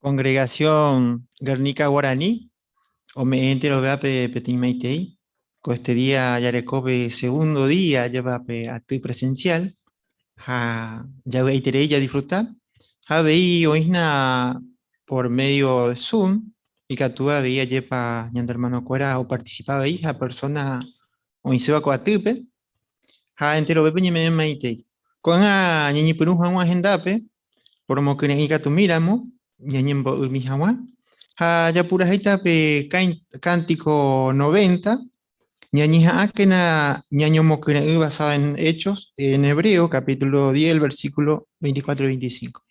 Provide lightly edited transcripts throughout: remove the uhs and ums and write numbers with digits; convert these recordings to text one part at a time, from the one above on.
Congregación Guernica Guarani, ome'ẽ enterovéape peteĩ maitei. Ko este día jareko pe segundo día jeva pe aty presencial ha javy'aiterei jadisfruta. Ha avei oĩhína por medio de Zoom, ikatu avei ajépa ñande hermanokuéra oparticipa avei ha persona oĩséva ko atýpe ha enterovépe ñeme'ẽ maitei. Ko'ág̃a ñañepyrũ hag̃ua hendápe, poromokyre'ỹ ikatumíramo ñañembo'ymi hag̃ua ha japurahéita pe Cántico 90, ñañeha'ãkena ñañomokyre'ỹ basado en Hechos, en hebreo, capítulo 10, el versículo 24 y 25.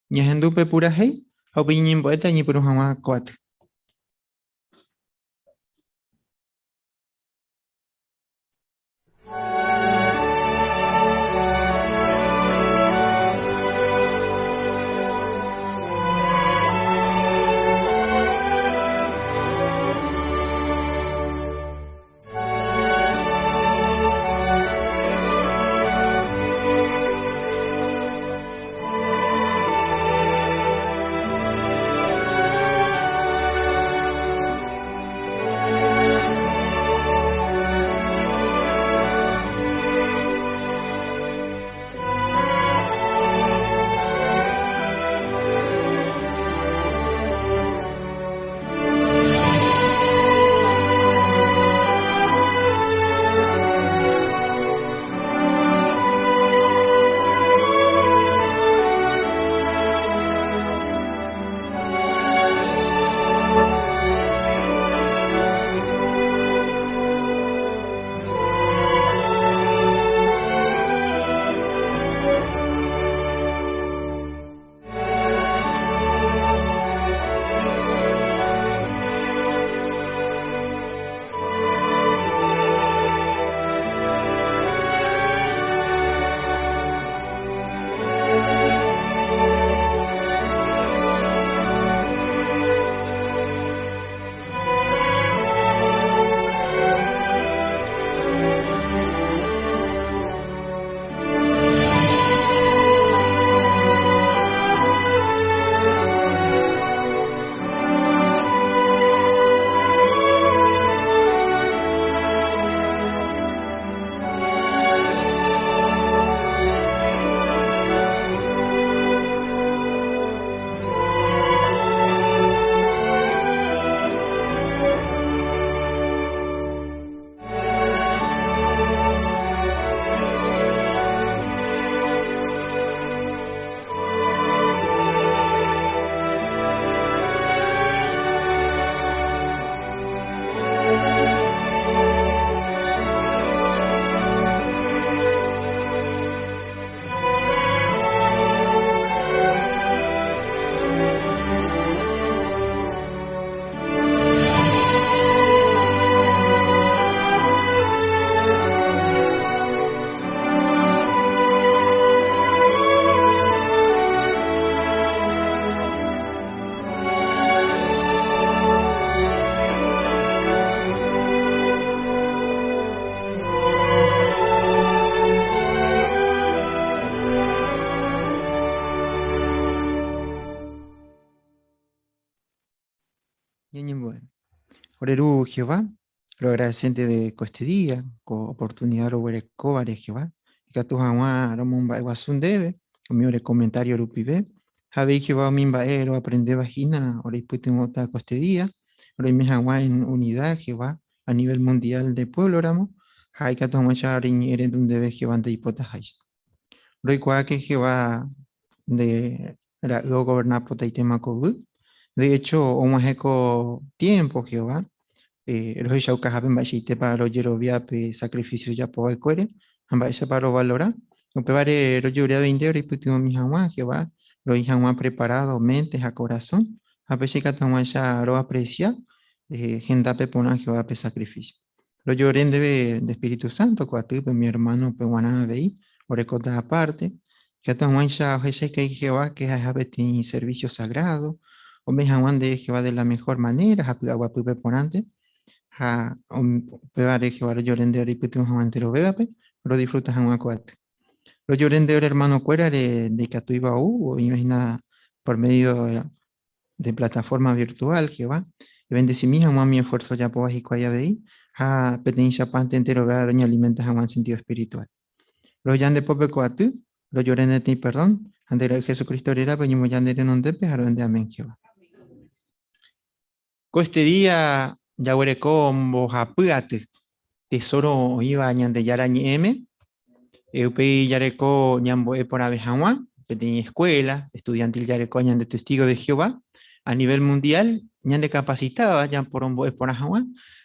Ñahendu pe purahéi ha upe ñañembo'éta ñañepyrũ hag̃ua ko aty. Ñañembo'e. Ore Ru Jehová, roagradece ndéve ko este día, ko oportunidad roguerekóvare Jehová, ikatu hag̃ua romomba'eguasu ndéve umi ore comentario rupive, ha avei Jehová umi mba'e roaprendéva hína oreipytyvõta ko este día, roime hag̃ua en unidad Jehová a nivel mundial nde pueblo ramo, ha ikatu hag̃uáicha reñe'ẽrendu ndéve Jehová ndeipotaháicha. Roikuaáke Jehová nde ra'y ogoverna potaitéma ko yvy. De hecho, og̃uahẽ ko tiémpo Jehová rohechaukahápe mba'eichaitépa rojerovia pe sakrifísio ojapo va'ekuére ha mba'éichapa rovalora. Upévare rojerovia avei nde roipytyvõmi hag̃ua Jehová roĩ hag̃ua preparádo ménte ha korasõ, ha péicha ikatu hag̃uáicha roapresia hendápe porã Jehová pe sakrifísio. Rojore ndéve nde Espíritu Santo ko atýpe umi ermánope g̃uarã avei orekóta apárte, ikatu hag̃uáicha ohecha hikuái Jehová ke ha'eha peteĩ servísio sagrádo, ome'ẽ hag̃ua ndéve Jehová de la mehór manéra ha py'aguapýpe porãnte, ha upévare Jehová rojore ndéve reipytyvõ hag̃ua enterovévape rodisfruta hag̃ua ko aty. Rojore ndéve ore ermanokuérare ndaikatúiva ou, oĩva hína por médio. de plataforma virtual, Jehová. Ebendecimi hag̃ua umi esfuerzo ojapóva hikuái avei ha peteĩchapánte enterove roñealimenta hag̃ua en sentido espiritual. Roheja nde pópe ko aty, rojore ne tĩ perdón, ha nde Ra'y Jesucristo rérape oñemboja nde renondépe ha ro'e nde amén, Jehová. Ko este día jaguereko mbohapy aty, tesoro oĩva Ñandejára Ñe'ẽme, upéi jareko ñambo'e porãve hag̃ua peteĩ escuela estudiantil jarekóva ñande testigo de Jehová a nivel mundial ñandekapacitáva ñaporombo'e porã hag̃ua,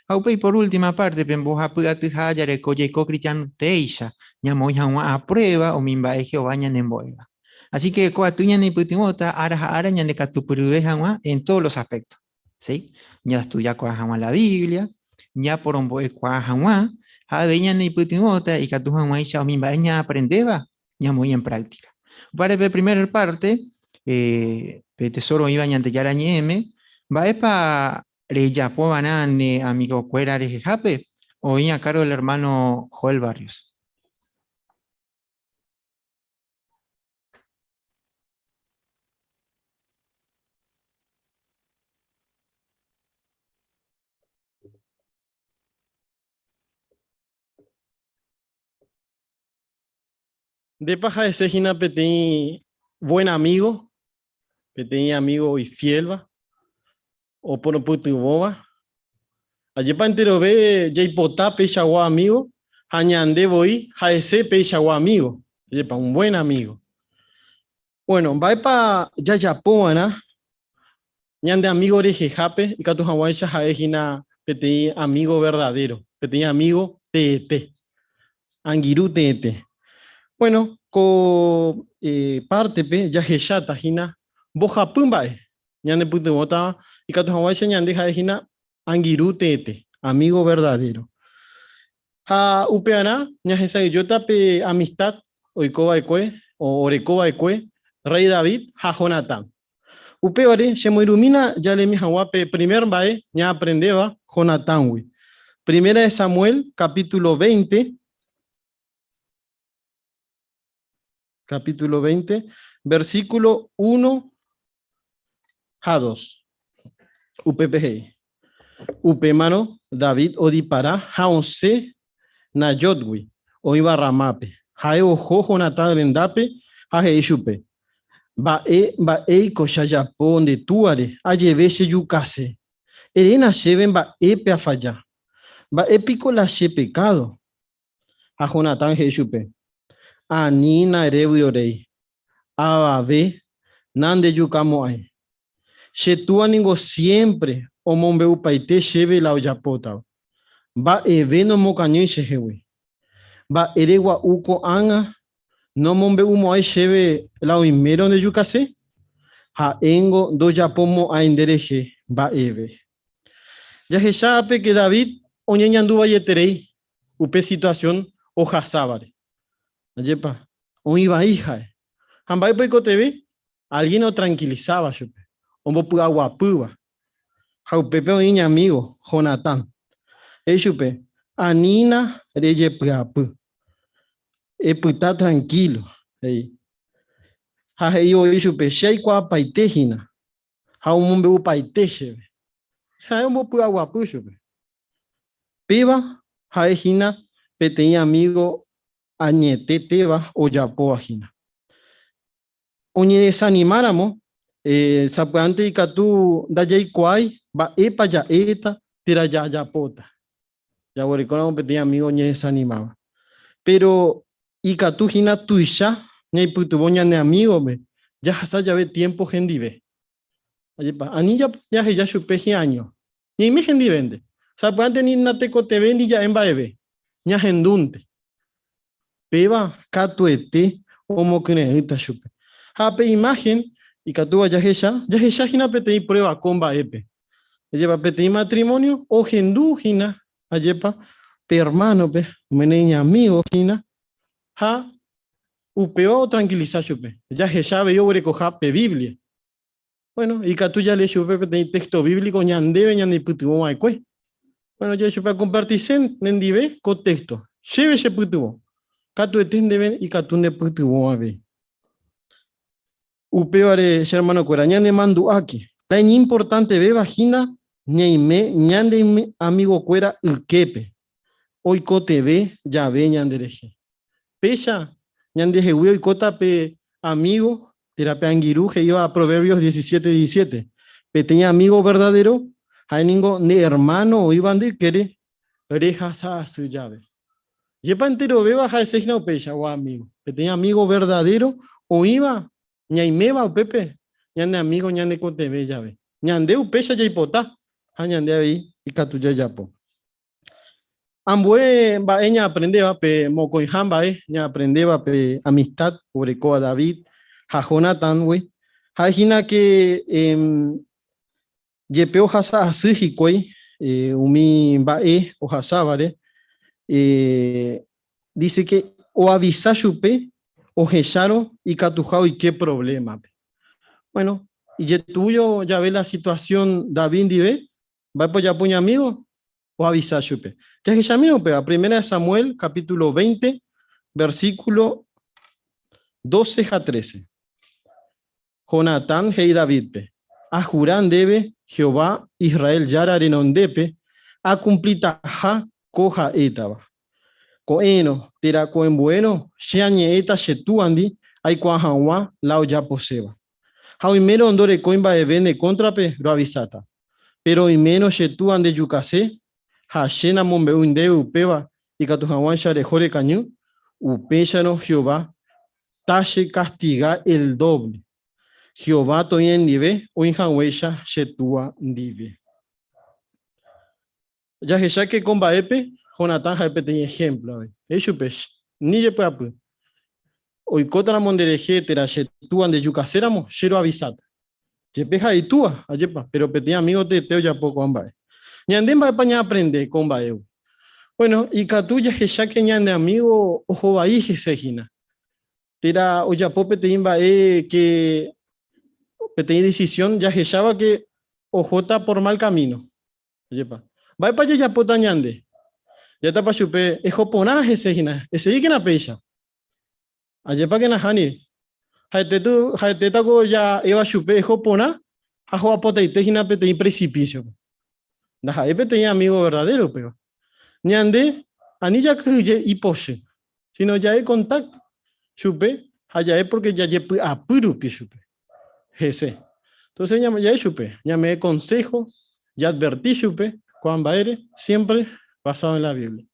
ha upéi por última parte pe mbohapy atyha jareko jaiko cristiano teéicha ñamoĩ hag̃ua a prueba umi mba'e Jehová ñanembo'éva. Así que ko aty ñaneipytyvõta ára ha ára ñandekatupyryve hag̃ua en todos los aspectos. ¿Sí? Ñastudiakuaa hag̃ua la Biblia, ñaporombo'ekuaa hag̃ua, ha avei ñaneipytyvõta ikatu hag̃uáicha umi mba'e ñaaprendéva ñamoĩ en práctica. Upévare pe primer parte, eh, pe tesoro oĩva Ñandejára Ñe'ẽme, mba'épa rejapo va'erã ne amigokuéra rehehápe? Oĩ a cargo del hermano Joel Barrios. Ndépa ha'ese hína peteĩ buen amigo, peteĩ amigo ifiélva, oporopytyvõva? Ajépa enterove jaipota peichagua amigo ha ñande voi ha'ese peichagua amigo, ajépa un buen amigo. Bueno, mba'épa jajapo va'erã ñande amigo rehehápe ikatu hag̃uáicha ha'e hína peteĩ amigo verdadero, peteĩ amigo teete, angirũ teete. Bueno, ko eh, pártepe jahecháta hína mbohapy mba'e ñanepytyvõtava ikatu hag̃uáicha ñande ha'e hína angirũ teete, amigo verdadero. Ha upearã ñahesa'ỹijóta pe amistad oiko va'ekue o oreko va'ekue rréi David ha Jonatán. Upévare chemoirũmína jalemi hag̃ua pe primer mba'e ñaaprendéva Jonatángui. Primera de Samuel, capítulo 20, capítulo 20, versículo 1 ha 2. Upépe he'i, Upémarõ David odipara ha osẽ Nayótgui, oĩva Ramápe. Ha'e oho Jonatán rendápe ha he'i chupe, Mba'e mba'éiko che ajapo nde túare ajeve chejukase? Eréna chéve mba'épe afalla. Mba'e piko la che pekádo? Ha Jonatán he'i chupe, Anína ere vyrorei, avave nandejukamo'ãi. Che túa ningo siémpre omombe'upaite chéve la ojapótava. Mba'eve nomokañýi chehegui. Mba'ére gua'u ko'ág̃a nomombe'umo'ãi chéve la oimérõ ndejukase? Ha'éngo ndojapomo'ãi nderehe mba'eve. Jahecha ápe ke David oñeñandu vaieterei upe situasión ohasávare. Ajépa, oĩ vai ha'e. Ha mba'épa oikotevẽ? Álgien otrankilisáva chupe, ombopy'aguapýva. Ha upépe oĩ iñamígo, Jonatán. He'i chupe, Anína rejepy'apy. Epyta trankílo, he'i. Ha he'i voi chupe, Che aikuaapaite hína. Ha omombe'upaite chéve. Ha'e ombopy'aguapy chupe. Péva ha'e hína peteĩ amígo añetetéva ojapóva hína. Oñedesanimáramo, sapy'ánte ikatu ndajaikuaái mba'épa ja'éta térã jajapóta. Jaguerekóramo peteĩ amígo oñedesanimáva. Péro ikatu hína tuicha ñaipytyvõ ñane amígope jahasa jave tiémpo hendive. Ajépa, ani jaheja chupe hi'año. Ñaime hendivénte. Sapy'ánte ni natekotevẽi ni ja'e mba'eve, ñahendúnte. Péva katuete omokyre'ỹta chupe. Ha pe imáhen ikatúva jahecha, jahecha hína peteĩ prueba ko mba'épe. Ajépa peteĩ matrimonio ohendu hína, ajépa, pe hermano-pe, oméne iñamígo hína, ha upéva otranquilisa chupe. Jahecha avei oguerekoha pe Biblia. Bueno, ikatu jalee chupe peteĩ texto bíblico ñandéve ñanepytyvõ va'ekue. Bueno, ja'e chupe akompartise nendive ko texto. Chéve chepytyvõ. Katuete ndéve ikatu nepytyvõ avei. Upévare, che hermanokuéra, ñanemandu'áke. La iñimportantevéva hína ñaime ñande amigokuéra yképe, oikotevẽ jave ñanderehe. Péicha ñandehegui oikóta pe amígo térã pe angirũ he'íva Proverbios 17, 17, Peteĩ amígo verdadéro ha'e ningo ne ermáno oĩva nde ykére rehasa asy jave. Jepa enterovéva ha'ese hína upeichagua amígo, peteĩ amígo verdadéro oĩva ñaiméva upépe ñane amígo ñanekotevẽ jave. Ñande upéicha jaipota ha ñande avei ikatu jajapo. Ambue mba'e ñaaprendéva, pe mokõiha mba'e ñaaprendéva pe amistad orekóva David ha Jonatán-gui, ha'e hína ke jepe ohasa asy hikuái umi mba'e ohasávare, dice que oavisa chupe ohechárõ ikatuha oike problema-pe. Bueno, ijetu'u jave la situación David ndive, mba'épa ojapo iñamígo? Oavisa chupe. Jahechamírõ upéva, Primera de Samuel, capítulo 20, versículo 12 ha 13. Jonatán he'i Davídpe, Ahura ndéve Jehová Israel Jára renondépe akumplitaha ko ha'étava. Ko'ẽrõ térã ko'ẽmbuérõ che añe'ẽta che túandi aikuaa hag̃ua la ojaposéva. Ha oimérõ ndorekói mba'eve ne kóntrape roavisáta. Péro oimérõ che túa ndejukase ha che namombe'úi ndéve upéva ikatu hag̃uáicha reho rekañy, upéicharõ Jehová tachekastiga el dóvle. Jehová toĩ nendive oĩ haguéicha che túa ndive. Jahecháke ko mba'épe Jonatán ha'e peteĩ ehémplo avei. He'i chupe, Ni jepy'apy. Oikótaramo nderehe térã che túa ndejukaséramo, che roavisáta. Jepe ha'e itúa, ajépa, péro peteĩ amígo teete ojapo ko'ã mba'e. Ñande mba'épa ñaaprende ko mba'égui? Bueno, ikatu jahecháke ñane amígo oho vai hese hína, térã ojapo peteĩ mba'e ke peteĩ decisión jahecháva ke ohóta por mal camino. Ajépa. Mba'épa jajapóta ñande? Ja'étapa chupe, Eho porã hese hína, eseíkena péicha. Ajépa ke nahániri. Ha'ete tu, ha'etéta ko ja'éva chupe eho porã ha ho'apotaite hína peteĩ precipíciope. Ndaha'éi peteĩ amigo verdadero upéva. Ñande ani jakyhyje ipochy, sino ja'e contacto chupe ha ja'e porque jajepy'apy rupi chupe hese. Entonces ja'e chupe, ñame'ẽ consejo, ja'adverti chupe ko'ã mba'ére, siempre basado en la Biblia.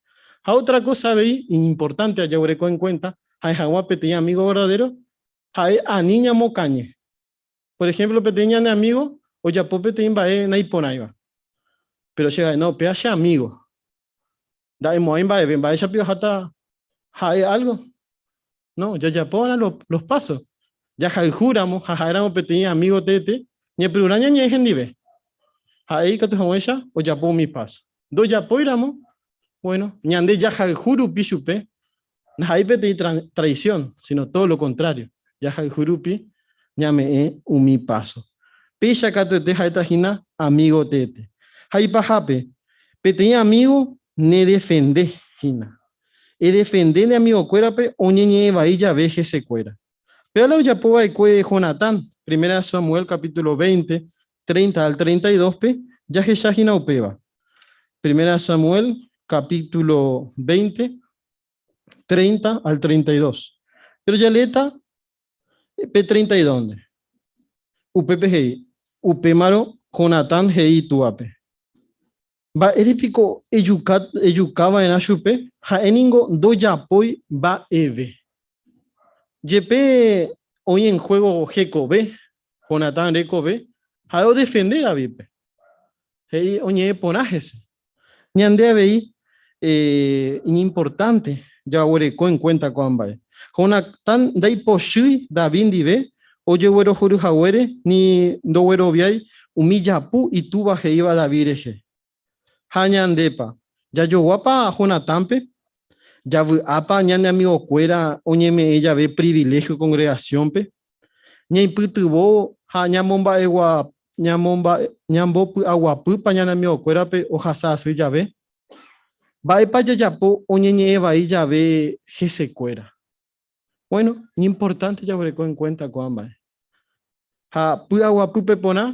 Ha otra cosa avei iñimportante jaguereko en cuenta ha'e hag̃ua peteĩ amigo verdadero, ha'e ani ñamokañy. Por ejemplo, peteĩ ñane amigo ojapo peteĩ mba'e naiporãiva. Pero che ha'e, no, péa che amigo. Nda'emo'ãi mba'eve, mba'éicha piko aháta ha'e algo? No, jajapo va'erã los pasos. Jahayhúramo ha ha'éramo peteĩ amigo teete, ñepyrũrã ñañe'ẽ hendive. Ha'e ikatu hag̃uáicha ojapo umi paso. Ndojapóiramo, bueno, ñande jahayhu rupi chupe, ndaha'éi peteĩ traición, sino todo lo contrario, jahayhu rupi ñame'ẽ umi paso. Péicha katuete ha'éta hína amigo teete. Ha ipahápe, peteĩ amigo nedefende hína. Edefende ne amigokuérape oñeñe'ẽ vai jave hesekuéra. Péva la ojapo va'ekue Jonatán, Primera Samuel capítulo 20, 30 al 32-pe, jahecha hína upéva. Primera Samuel capítulo 20, 30 al 32. Péro jaleéta pe 32-nte. Upépe he'i, Upémarõ Jonatán he'i itúape, Mba'ére piko ejuka ejuka va'erã chupe? Ha'e ningo ndojapói mba'eve. Jepe oĩ en juego hekove, Jonatán rekove, ha'e odefende Davídpe. He'i oñe'ẽ porã hese. Ñande avei iñimportánte jaguereko en cuenta ko'ã mba'e. Jonatán ndaipochýi David ndive ojeguerohory haguére ni ndogueroviái umi japu itúva he'íva David rehe. Ha ñandépa, jajoguápa Jonatánpe? Javy'ápa ñane amigokuéra oñeme'ẽ jave priviléhio kongregasiónpe? Ñaipytyvõ ha ñambopy'aguapýpa ñane amigokuérape ohasa asy jave? Mba'épa jajapo oñeñe'ẽ vai jave hesekuéra? Bueno, iñimportánte jaguereko en cuenta ko'ã mba'e. Ha py'aguapýpe porã,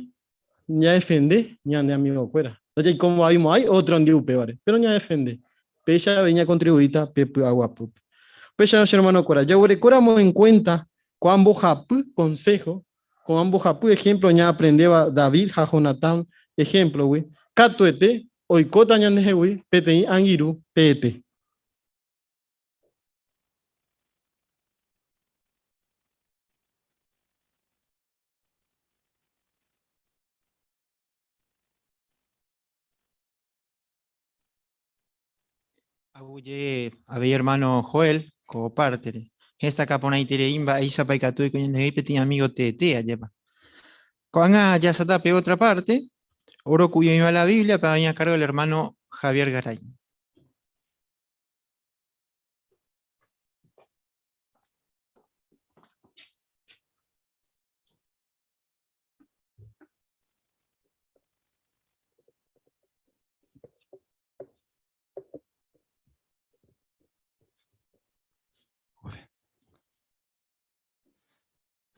Ñadefende ñane amigokuéra. Ndajaikomo'ãimo'ãi ótrondi upévare, péro ñadefende. Péicha avei ñakontribuíta pe py'aguapýpe. Upéicharõ che hermanokuéra, jaguerekóramo en cuenta ko'ã mbohapy consejo, ko'ã mbohapy ejemplo ñaaprendéva David ha Jonatán ejemplo-gui, katuete oikóta ñandehegui peteĩ angirũ teete. Aguyje avei hermano Joel ko pártere. Hesakã porãiterei mba'éichapa ikatu oiko ñandehegui peteĩ amigo teete, ajépa. Ko'ág̃a jasata pe otra parte, oro ku'i oĩva la Biblia-pe oĩ a cargo del hermano Javier Garay.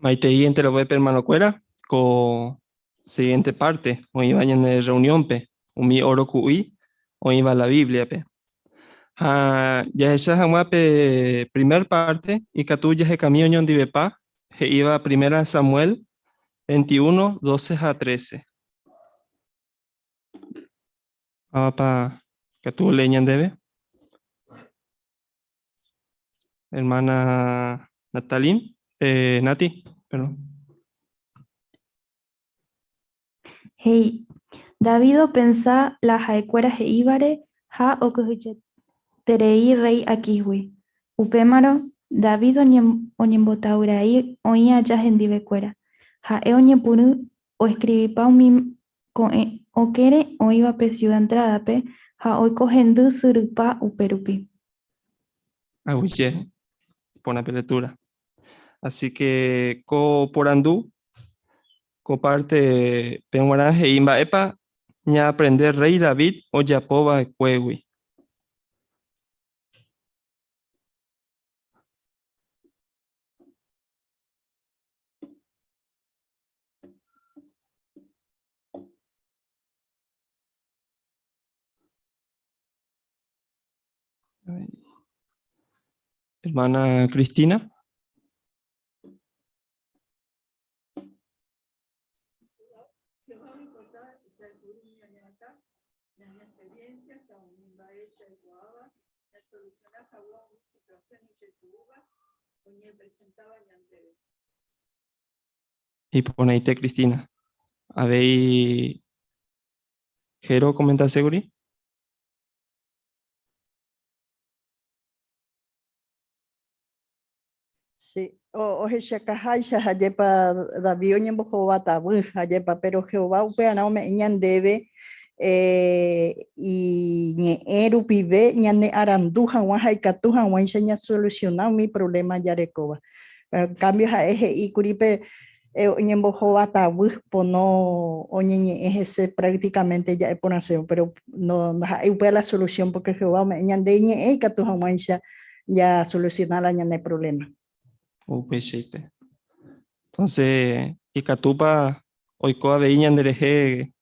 Maitei enterovépe hermanokuéra, ko siguiente parte oĩva ñane reunión-pe, umi oro ku'i oĩva la Biblia-pe. Ha jahecha hag̃ua pe primer parte ikatu jahekami oñondivepa he'íva Primera Samuel 21, 12 ha 13. Mávapa katu olee ñandéve? Hermana Natalín, Nati, perdón. He'i, David opensa la ha'ekuéra he'ívare ha okyhyjeterei rréi Aquísgui. Upémarõ, David oñembotavyrai oĩ aja hendivekuéra. Ha'e oñepyrũ oeskrivipa umi ko'ẽ okẽre oĩva pe siuda entrádape ha oiko hendy syrypa upérupi. Aguyje, iporã pe lectura. Así que ko porandu, ko parte pe g̃uarã he'i mba'épa ñaaprende rréi David ojapo va'ekuégui. Hermana Cristina. Iporãite Cristina. Avei Jero okomentaséguri. Sí, ohechakaháicha ha'épa David oñembohovatavy ha'épa, péro Jehová upearã ome'ẽ ñandéve iñe'ẽ rupive ñane arandu hag̃ua ha ikatu hag̃uáicha ñasolusiona umi provléma jarekóva. En kámbio ha'e he'i kuri pe oñembohovatavy pono oñeñe'ẽ hese prácticamente ja'e porãsévo, péro ndaha'éi upéva la solusión pórke Jehová ome'ẽ ñande iñe'ẽ ikatu hag̃uáicha jasolusiona la ñane provléma. Upeichaite. Entonces, ikatúpa oiko avei ñanderehe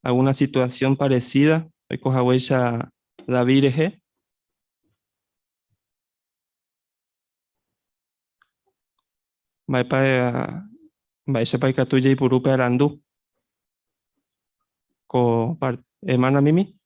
alguna situación parecida oiko haguéicha David rehe? Mba'épa, mba'éichapa ikatu jaipuru pe arandu ko parte? Hermana Mimi.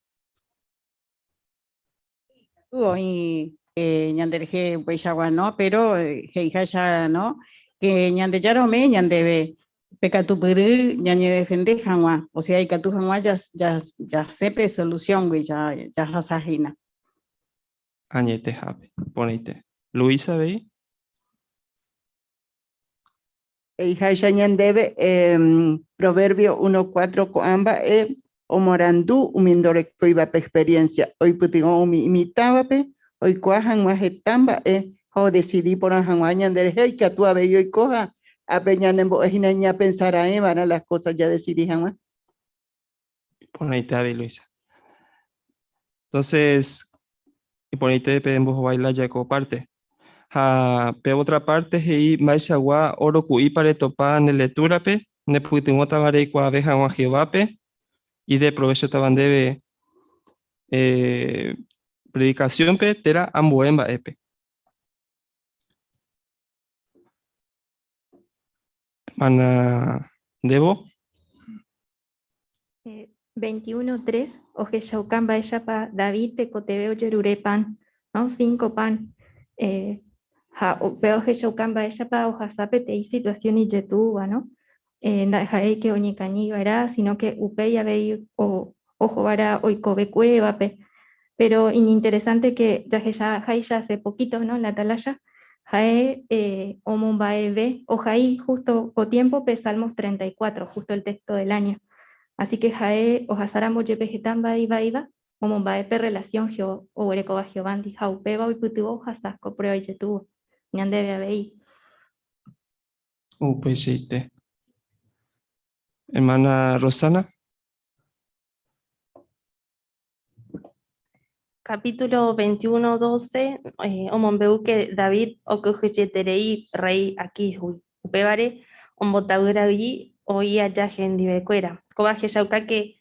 Ikatu oĩ ñanderehe upeichagua no, péro he'iháicha no, ke Ñandejára ome'ẽ ñandéve pe katupyry ñañedefende hag̃ua, osea ikatu hag̃ua jasẽ pe solusióngui jahasa hína. Añetehápe, porãite. Luis avei. He'iháicha ñandéve Proverbio 1:4 ko'ã mba'e omoarandu umi ndorekóivape experiencia, oipytyvõ umi imitãvape oikuaa hag̃ua heta mba'e ha odesidi porã hag̃ua ñanderehe ikatu avei oiko ha ápe ñanembo'e hína ñapensa raẽ va'erã las cosas jadesidi hag̃ua. Iporãite avei Luisa. Entonces, iporãite pe mbohovái lája ko parte. Ha pe otra parte he'i mba'eichagua oro ku'ípa retopa ne lectura-pe, Nepytyvõtava reikuaave hag̃ua Jehovápe ideprovéchotava ndéve eh, predikasiónpe térã ambue mba'épe. Hermana Debo. 21.3 ohechauka mba'éichapa David tekotevẽ ojerure pan, no? Cinco pan. Ha upe ohechauka mba'éichapa ohasa peteĩ situación ijetu'úva, no? Ndaha'éike oñekañyva'erã, sino que upéi avei ohova'erã oikovekuévape. Pero iñinteresante que jahechaháicha hace poquito, no? La atalaya, ha'e omomba'eve, ohai justo ko tiempo-pe Salmos 34, justo el texto del año. Así que ha'e ohasáramo jepe heta mba'e ivaíva, omomba'e pe relación oguerekóva Jehovándi ha upéva oipytyvõ ohasa ko prueba ijetu'u ñandéve avei. Upeichaite. Hermana Rosana. Capítulo 21, 12, omombe'u ke David okyhyjeterei rréi Aquísgui. Upévare ombotavyra'yi oĩ aja hendivekuéra. Kóva jechauka ke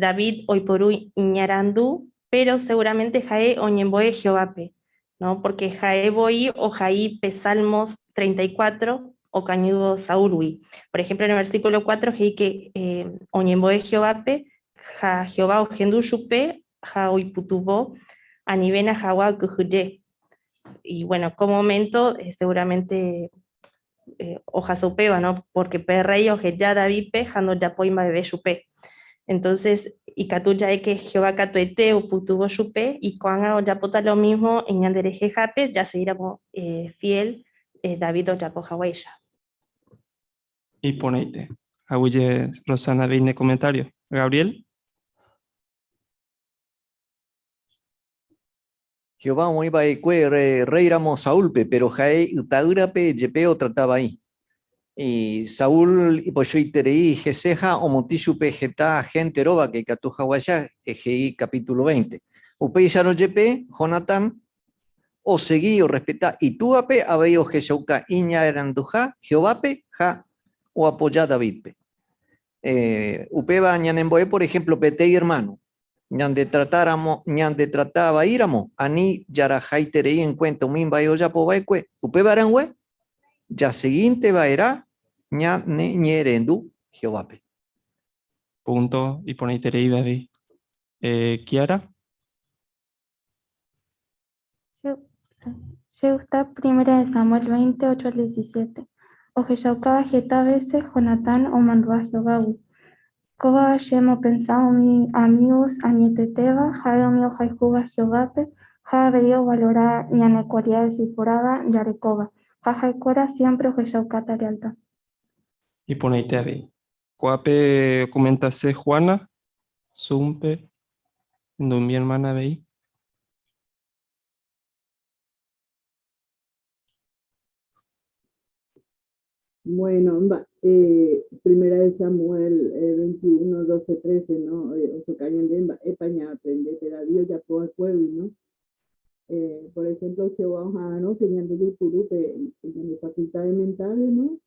David oiporu iñarandu, péro seguramente ha'e oñembo'e Jehovápe, no? Pórke ha'e voi ohai pe Salmos 34 okañývo Saúlgui. Por ehémplo, en el versículo 4 he'i ke oñembo'e Jehovápe ha Jehová ohendu chupe ha oipytyvõ anivéna hag̃ua okyhyje. Y bueno, ko momento seguramente ohasa upéva, no? Porque pe rey oheja Davídpe ha ndojapói mba'eve chupe. Entonces, ikatu ja'e ke Jehová katuete opytyvõ chupe y ko'ág̃a ojapóta lo mismo ñanderehehápe jaseguíramo fiel David ojapo haguéicha. Iporãite. Aguyje Rosana avei ne comentario. Gabriel. Jehová omoĩ va'ekue rréiramo Saúlpe, péro ha'e yta'ýrape jepe otrata vai. Saúl ipochyiterei hese ha omotĩ chupe heta hénte róvake ikatu haguãicha he'i capítulo 20. Upéicharõ jepe, Jonatán osegi orrespeta itúvape avei ohechauka iñaranduha Jehovápe ha oapoja Davídpe. Upéva ñanembo'e por ehémplo peteĩ ermáno ñandetratáramo, ñandetrata vaíramo, ani jarahaiterei enkuénta umi mba'e ojapo va'ekue. Upéva rangue, jasegínte va'erã ñaneñe'ẽrendu Jehovápe. Punto iporãiterei David. Kiara. Che gusta Primera de Samuel 20, 8 al 17, ohechaukáva heta vése Jonatán omandu'a Jehovágui. Kóva che mopensa umi amigos añetetéva ha'e umi ohayhúva Jehovápe ha avei ovalora ñane cualidades iporãva jarekóva, ha ha'ekuéra siémpre ohechaukáta lealtad. Iporãite avei. Ko'ápe okomentase Juana, Zoom-pe, ndomi hermana avei. Bueno, mba'e Primera de Samuel 21, 12, 13, no? Ochoka ñande mba'épa ñaaprende pe David ojapo va'ekuégui, no? Por ejemplo, Jehová oha'arõ ke ñande jaipuru pe ñande facultades mentales, no?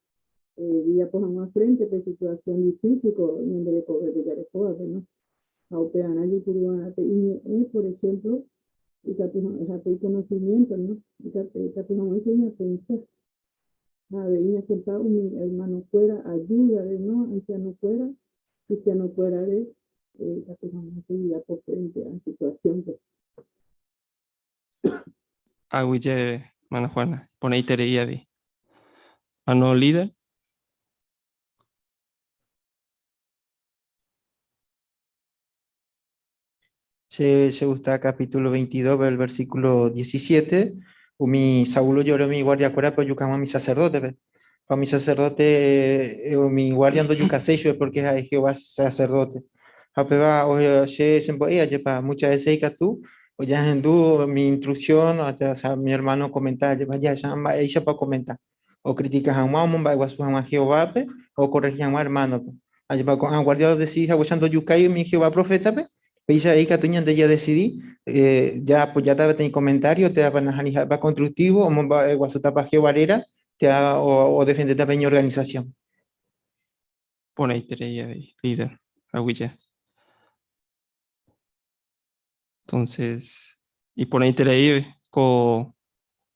Jajapo hag̃ua frente pe situación difícil ko ñande rekovépe jarekóvape, no? Ha upearã jaipuru va'erã pe iñe'ẽ, por ejemplo, ikatu hag̃ua pe iconocimiento, no? Ikatu hag̃uáicha ñapensa. Ha avei ñakonta umi hermano-kuéra ayuda-re, no? Anciano-kuéra, cristiano-kuérare, ikatu hag̃uáicha jajapo frente a situación-pe. Aguyje, hermana Juana, iporãiterei avei. Hermano líder. Che, che gusta capítulo 22, el versículo 17, umi Saúl ojore umi guardiakuérape ojuka hag̃ua umi sacerdote-pe. Ha umi sacerdote, umi guardia ndojukaséi chupe porque ha'e Jehová sacerdote. Ha upéva che chembo'e ajépa muchas veces ikatu ojahendu umi instrucción, o sea, mi hermano okomenta ajépa jahecha mba'éichapa okomenta. Okritika hag̃ua, omomba'eguasu hag̃ua Jehovápe ha okorrehi hag̃ua ermánope. Ajépa ko'ã guárdia odesidi haguéicha ndojukái umi Jehová profétape, péicha avei ikatu ñande jadesidi jaapojáta peteĩ komentário térãpa nahániri ha'épa konstruktívo, omomba'eguasútapa Jehová réra térã odefendétapa iñorganisasión. Porãiterei avei, líder, aguyje. Entonces, iporãiterei ko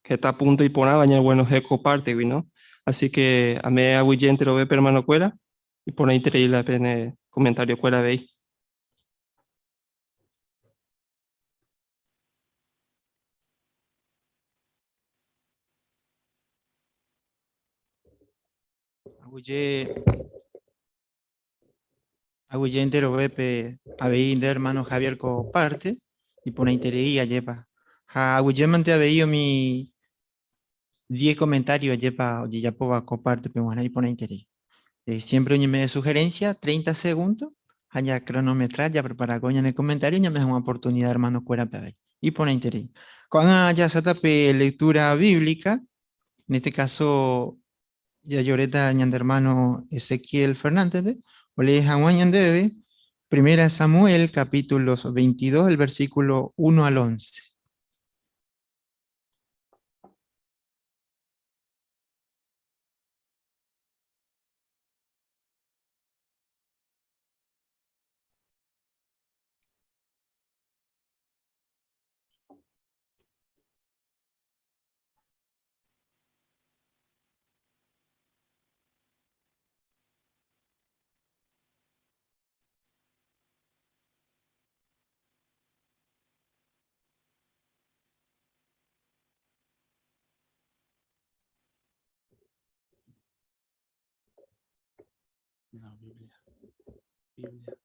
heta punto iporãva ñaguenohẽ ko parte-gui, no? Así que ame'ẽ aguyje enterovépe hermano-kuéra, iporãiterei la pene comentario-kuéra avei. Aguyje, aguyje enterovépe avei nde hermano Javier ko parte, iporãiterei ajépa. Ha aguyjémante avei umi 10 comentario ajépa ojejapóva ko parte-pe g̃uarã iporãiterei. Eh, siempre oñeme'ẽ sugerencia, 30 segundos, ha ja cronometrar, ja preparako ñane comentario ñame'ẽ hag̃ua oportunidad hermano-kuérape avei. Iporãiterei. Ko'ág̃a jahasáta pe lectura bíblica, en este caso jajoréta ñande hermano Ezequiel Fernández-pe, olee hag̃ua ñandéve Primera Samuel capítulos 22, el versículo 1 al 11. No, Biblia. Biblia.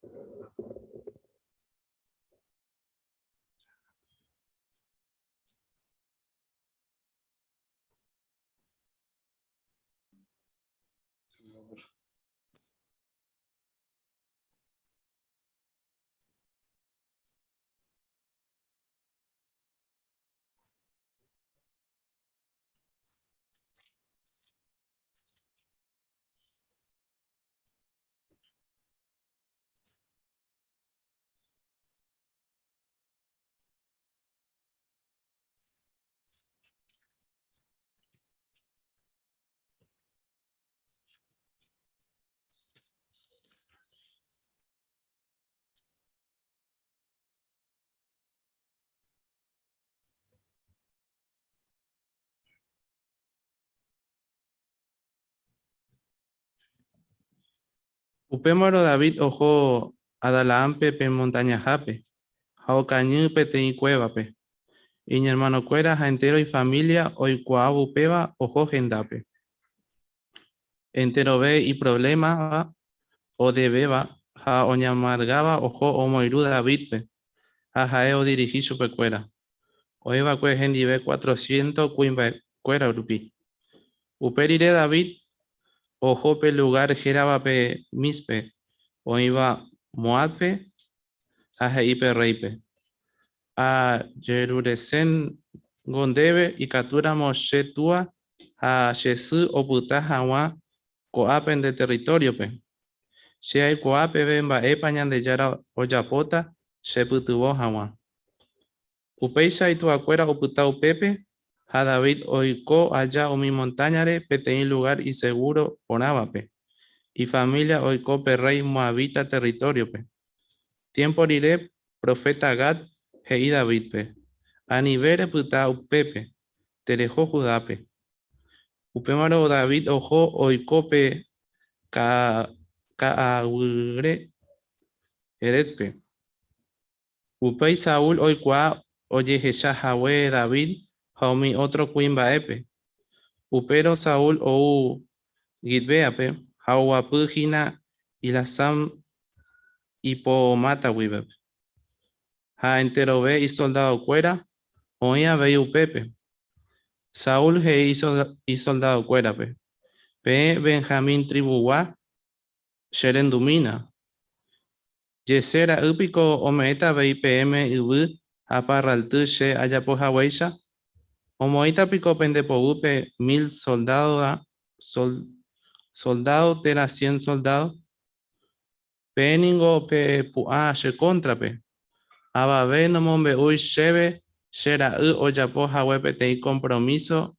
Upémarõ David oho Adalaámpe pe montañahápe, ha okañy peteĩ kuévape. Iñermanokuéra ha entéro ifamília oikuaávo upéva oho hendápe. Enterove iprovlémava, odevéva ha oñamargáva oho omoirũ Davídpe, ha ha'e odirihi chupekuéra. Oĩ va'ekue hendive cuatrociento kuimba'ekuéra rupi. Upe rire David oho pe lugár héravape Mizpe, oĩva Moábpe, ha he'i pe rréipe, Ajerureséngo ndéve ikatúramo che túa ha che sy opyta hag̃ua ko'ápe nde territóriope. Che aikuaa peve mba'épa Ñandejára ojapóta chepytyvõ hag̃ua. Upéicha ituakuéra opyta upépe, ha David oiko aja umi montáñare peteĩ lugár isegúro porãvape. Ifamília oiko pe rréi moabita territóriope. Tiémpo rire, proféta Gad he'i Davídpe, Anive repyta upépe, tereho Judápe. Upémarõ David oho oiko pe ka'aguýre Herétpe. Upéi Saúl oikuaa ojehecha hague David ha umi ótro kuimba'épe. Upérõ Saúl ou Guibéape ha oguapy hína Ilasam ipomáta guive. Ha enterove isoldadokuéra oĩ avei upépe. Saúl he'i isoldadokuérape, Peẽ Benjamín trivugua, che rendumína. Jesé ra'y piko ome'ẽta avei peẽme yvy ha parralty che ajapo haguéicha? Omoĩta piko pende poguýpe mil soldádo térã cien soldádo? Peẽ ningo pepu'ã che kóntrape. Avave nomombe'úi chéve che ra'y ojapo hague peteĩ kompromíso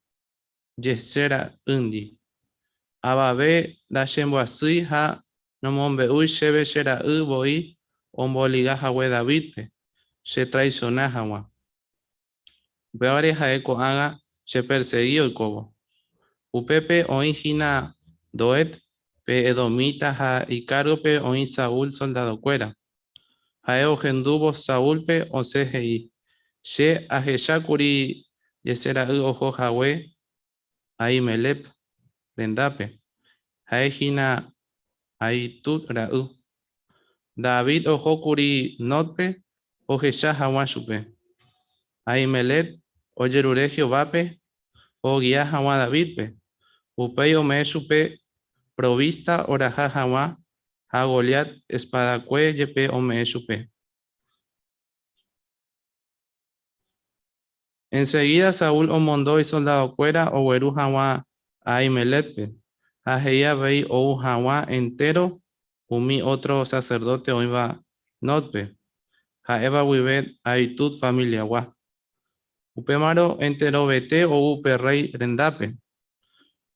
Jesé ra'ýndi. Avave ndachemboasýi ha Nomombe'úi chéve che ra'y voi omboliga hague Davídpe, che traisiona hag̃ua. Upévare ha'e ko'ág̃a chepersegi oikóvo. Upépe oĩ hína Doeg, pe edomita ha ikárgope oĩ Saúl soldadokuéra. Ha'e ohendúvo Saúlpe osẽ he'i, Che ahecha kuri Jesé ra'y oho hague Ahimelec rendápe, ha'e hína Ahitub ra'y. David oho kuri Nódpe ohecha hag̃ua chupe. Ahimelec ojerure Jehovápe ogia hag̃ua Davídpe, upéi ome'ẽ chupe provísta oraha hag̃ua ha Goliat espadakue jepe ome'ẽ chupe. Ensegída Saúl omondo isoldadokuéra ogueru hag̃ua Ahimelécpe, ha he'i avei ou hag̃ua entéro umi ótro saserdóte oĩva Nódpe, ha'éva guive Ahitud familiagua. Upémarõ enterovete ou pe rréi rendápe.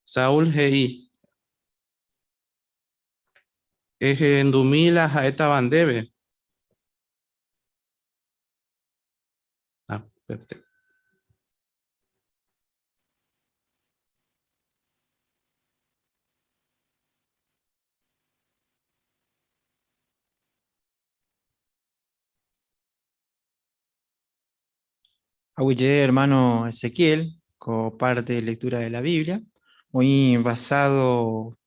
Saúl he'i, Ehendumi la ha'étava ndéve. Ah, perfecto. Aguyje, hermano Ezequiel, con parte de lectura de la Biblia, muy basado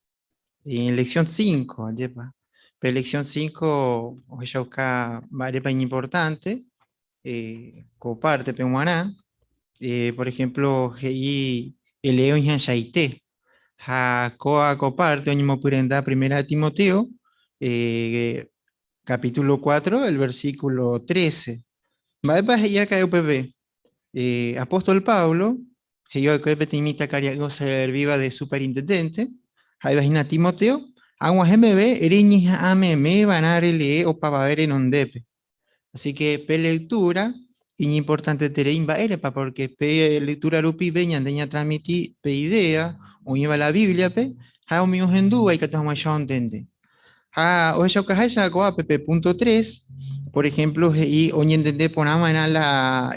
en lección 5, ajépa. Pe lección 5 ohechauka mba'érepa iñimportante eh, ko parte-pe g̃uarã. Eh, por ejemplo, he'i elee oĩhachãite. Ha kóva ko parte oñemopyrenda Primera de Timoteo, eh, capítulo 4, el versículo 13. Mba'épa he'i raka'e upépe? Eh, apóstol Pablo he'i va'ekue peteĩ mitãkaria'y oservíva de superintendente, ha'éva hína Timoteo, ag̃uahẽ meve reñeha'ã meme va'erã relee opavave renondépe. Así que pe lectura iñimportanteterei mba'érepa, porque pe lectura rupive ñande ñatransmiti pe idea oĩva la Bíbliape ha umi ohendúva ikatu hag̃uáicha ontende. Ha ohechaukaháicha ko'ápe pe punto 3, por ejemplo, he'i oñentende porã va'erã la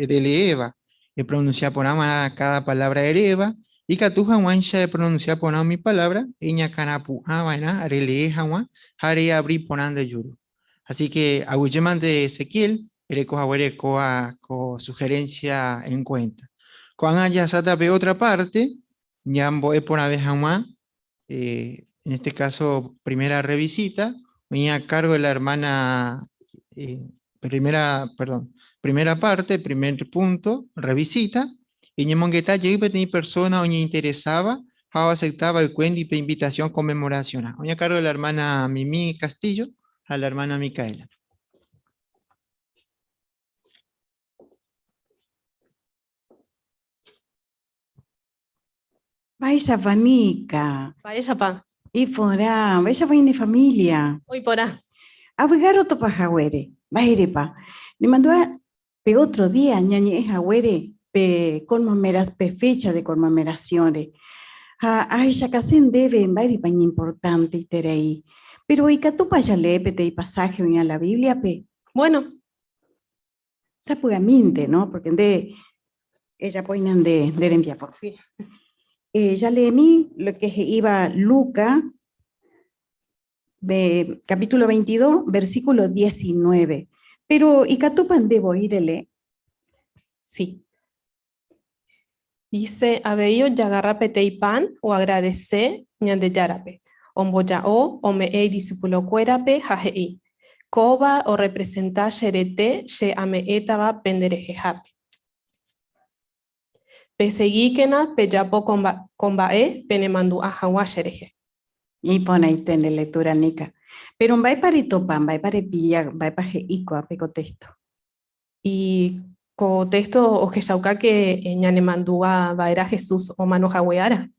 releéva, epronuncia porã va'erã cada palabra eréva, ikatu hag̃uáicha epronuncia porã umi palabra, eñakãrapu'ã va'erã relee hag̃ua ha reabri porã nde juru. Así que aguyjémante Ezequiel, ereko haguére kóa ko sugerencia en cuenta. Ko'ág̃a jahasáta pe otra parte, ñambo'e porãve hag̃ua eh, en este caso, primera revisita, oĩ a cargo de la hermana, eh, primera, perdón, primera parte, primer punto, revisita, eñemongeta jey peteĩ persona oñeinteresáva ha oacepta va'ekue ndipe invitación conmemoración-rã. Oĩ a cargo de la hermana Mimi Castillo ha la hermana Micaela. Mba'éichapa Nika? Mba'éichapa? Iporã, mba'éichapa ine familia? Oiporã. Avy'a rotopa haguére. Mba'érepa? Nemandu'a pe otro día ñañe'ẽ haguére pe conmemora, pe fecha de conmemoración-re. Ha ahechakase ndéve mba'érepa iñimportanteiterei. Péro ikatúpa jalee peteĩ pasaje oĩva la Biblia-pe? Bueno. Sapy'amínte, no? Porque nde ejapóina nde, nde rembiapo. Sí. Eh, jaleemi lo que he'íva Luca, de, capítulo 22, versículo 19. Pero ikatúpa nde voi relee? Sí. Dice, avei ojagarra peteĩ pan oagradese Ñandejárape, omboja'o, ome'ẽ idisipulokuérape ha he'i, Kóva orrepresenta che rete che ame'ẽtava penderehehápe. Pesegíkena pejapo ko mba'e penemandu'a hag̃ua cherehe. Iporãite nde lectura, Nika. Péro mba'épa retopa, mba'épa repilla, mba'épa he'i ko'ápe ko texto? Y ko texto ohechauka ke ñanemandu'a va'erã Jesús omano hague ára.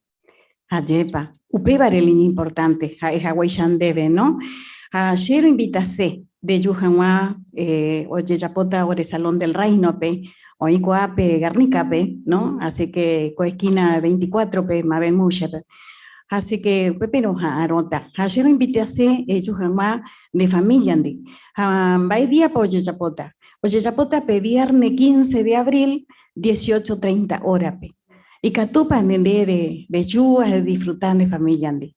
Ajépa, upévare la iñimportánte ha'e haguéicha ndéve, no? Ha che roinvitase reju hag̃ua ojejapóta ore Salón del Reino-pe, oĩ ko'ápe Guernica-pe, no? Así que ko esquina 24-pe, Mabel Muxepe. Así que upépe roha'arõta. Ha che roinvitease eju hag̃ua nde familia-ndi. Ha mba'e díapa ojejapóta? Ojejapóta pe viernes 15 de abril 18:30 hora-pe. Ikatúpa nde nde reju ha redisfruta nde familia-ndi?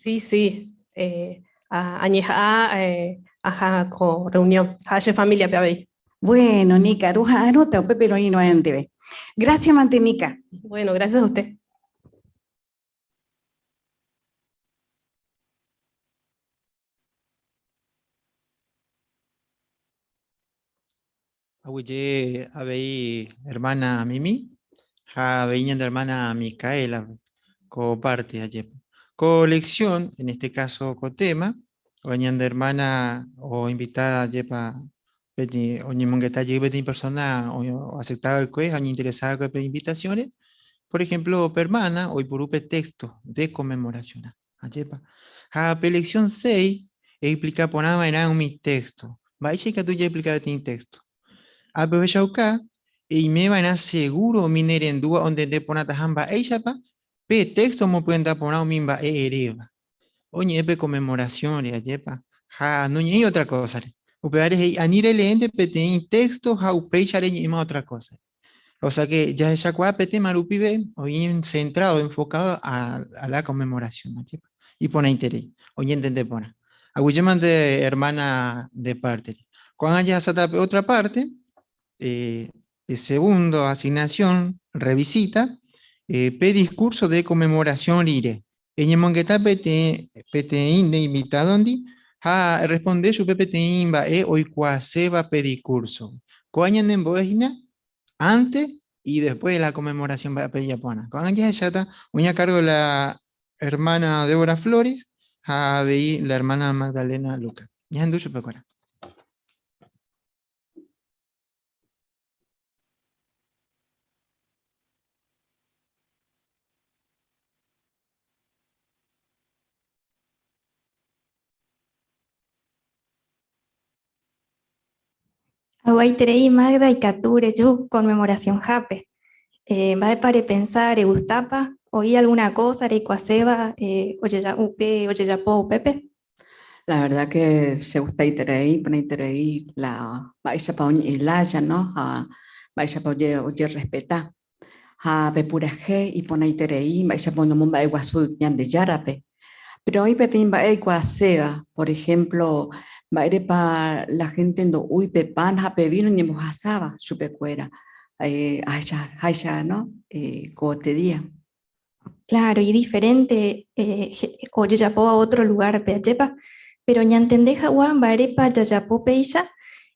Sí, sí. Eh, añeha'ã eh, aha ko reunión. Ha che familia-pe avei. Bueno, Nika, roha'arõta upépe roĩrõ ndéve. Gracias, mante Nika. Bueno, gracias a usted. Aguyje avei hermana Mimi ha avei ñande hermana Micaela ko parte ajepo. Ko lección, en este caso ko tema, o ñande hermana o invitada ajepa peteĩ oñemongeta jey peteĩ persona o aceptaba va'ekue ha oñeinteresaba va'ekue pe invitación-re. Por ejemplo, pe hermana oipuru pe texto de conmemoración. Ajépa. Ha pe lección 6 explica porã va'erã umi texto. Mba'éicha ikatu jaexplica peteĩ texto? Ápe ohechauka eime va'erã seguro umi nerendúva ontende porãtaha mba'éichapa pe texto omopyenda porã umi mba'e eréva. Oñe'ẽ pe conmemoración-re, ajépa, ha noñe'ẽi otra cosa-re. Upévare he'i ani releénte peteĩ texto ha upéicha reñe'ẽma otra cosa-re. O sea que jahechakuaa pe tema rupive oĩ centrado, enfocado a, a la conmemoración, ajépa. Iporãiterei, oñentende porã. Aguyjémante hermana de parte. Ko'ág̃a jahasáta pe otra parte, eh, de segundo asignación, revisita, eh, pe discurso de conmemoración rire. Eñemongeta peteĩ, peteĩ nde invitado-ndi ha erresponde chupe peteĩ mba'e oikuaaséva pe discurso. Kóa ñanembo'e hína antes y después de la conmemoración mba'e pejaporã. Ko'ág̃a jahecháta oĩ a cargo la hermana Débora Flores ha avei la hermana Magdalena Luca. Ñahendu chupekuéra. Aguaiterei Magda ikatu reju conmemoración-hápe. Eh, mba'épa repensa regustápa? Oĩ alguna cosa reikuaaséva eh, ojeja, upe ojejapo upépe? La verdad que che gustaiterei, iporãiterei la mba'éichapa oñe'ẽ lája, no? Ha mba'éichapa oje, ojerrespeta. Ha pe purahéi iporãiterei mba'éichapa oñomomba'eguasu Ñandejárape. Pero oĩ peteĩ mba'e oikuaaséva, por ejemplo, mba'érepa la gente ndo'úi pe pan ha pe vino oñembohasáva chupekuéra eh, ahechaháicha, no? Eh, ko este día. Claro, y diferente eh, ojejapóva otro lugar-pe, ajépa? Pero ñantende hag̃ua mba'érepa jajapo péicha,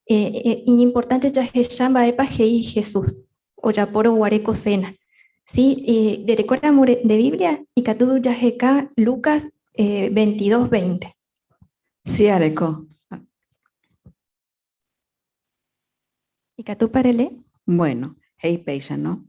eh, eh, iñimportante jahecha mba'épa he'i Jesús ojapórõ guare ko cena. Sí, eh, rerekóramo nde Biblia, ikatu jaheka Lucas eh, 22, 20. Sí, areko. Ikatúpa relee? Bueno, he'i péicha, no?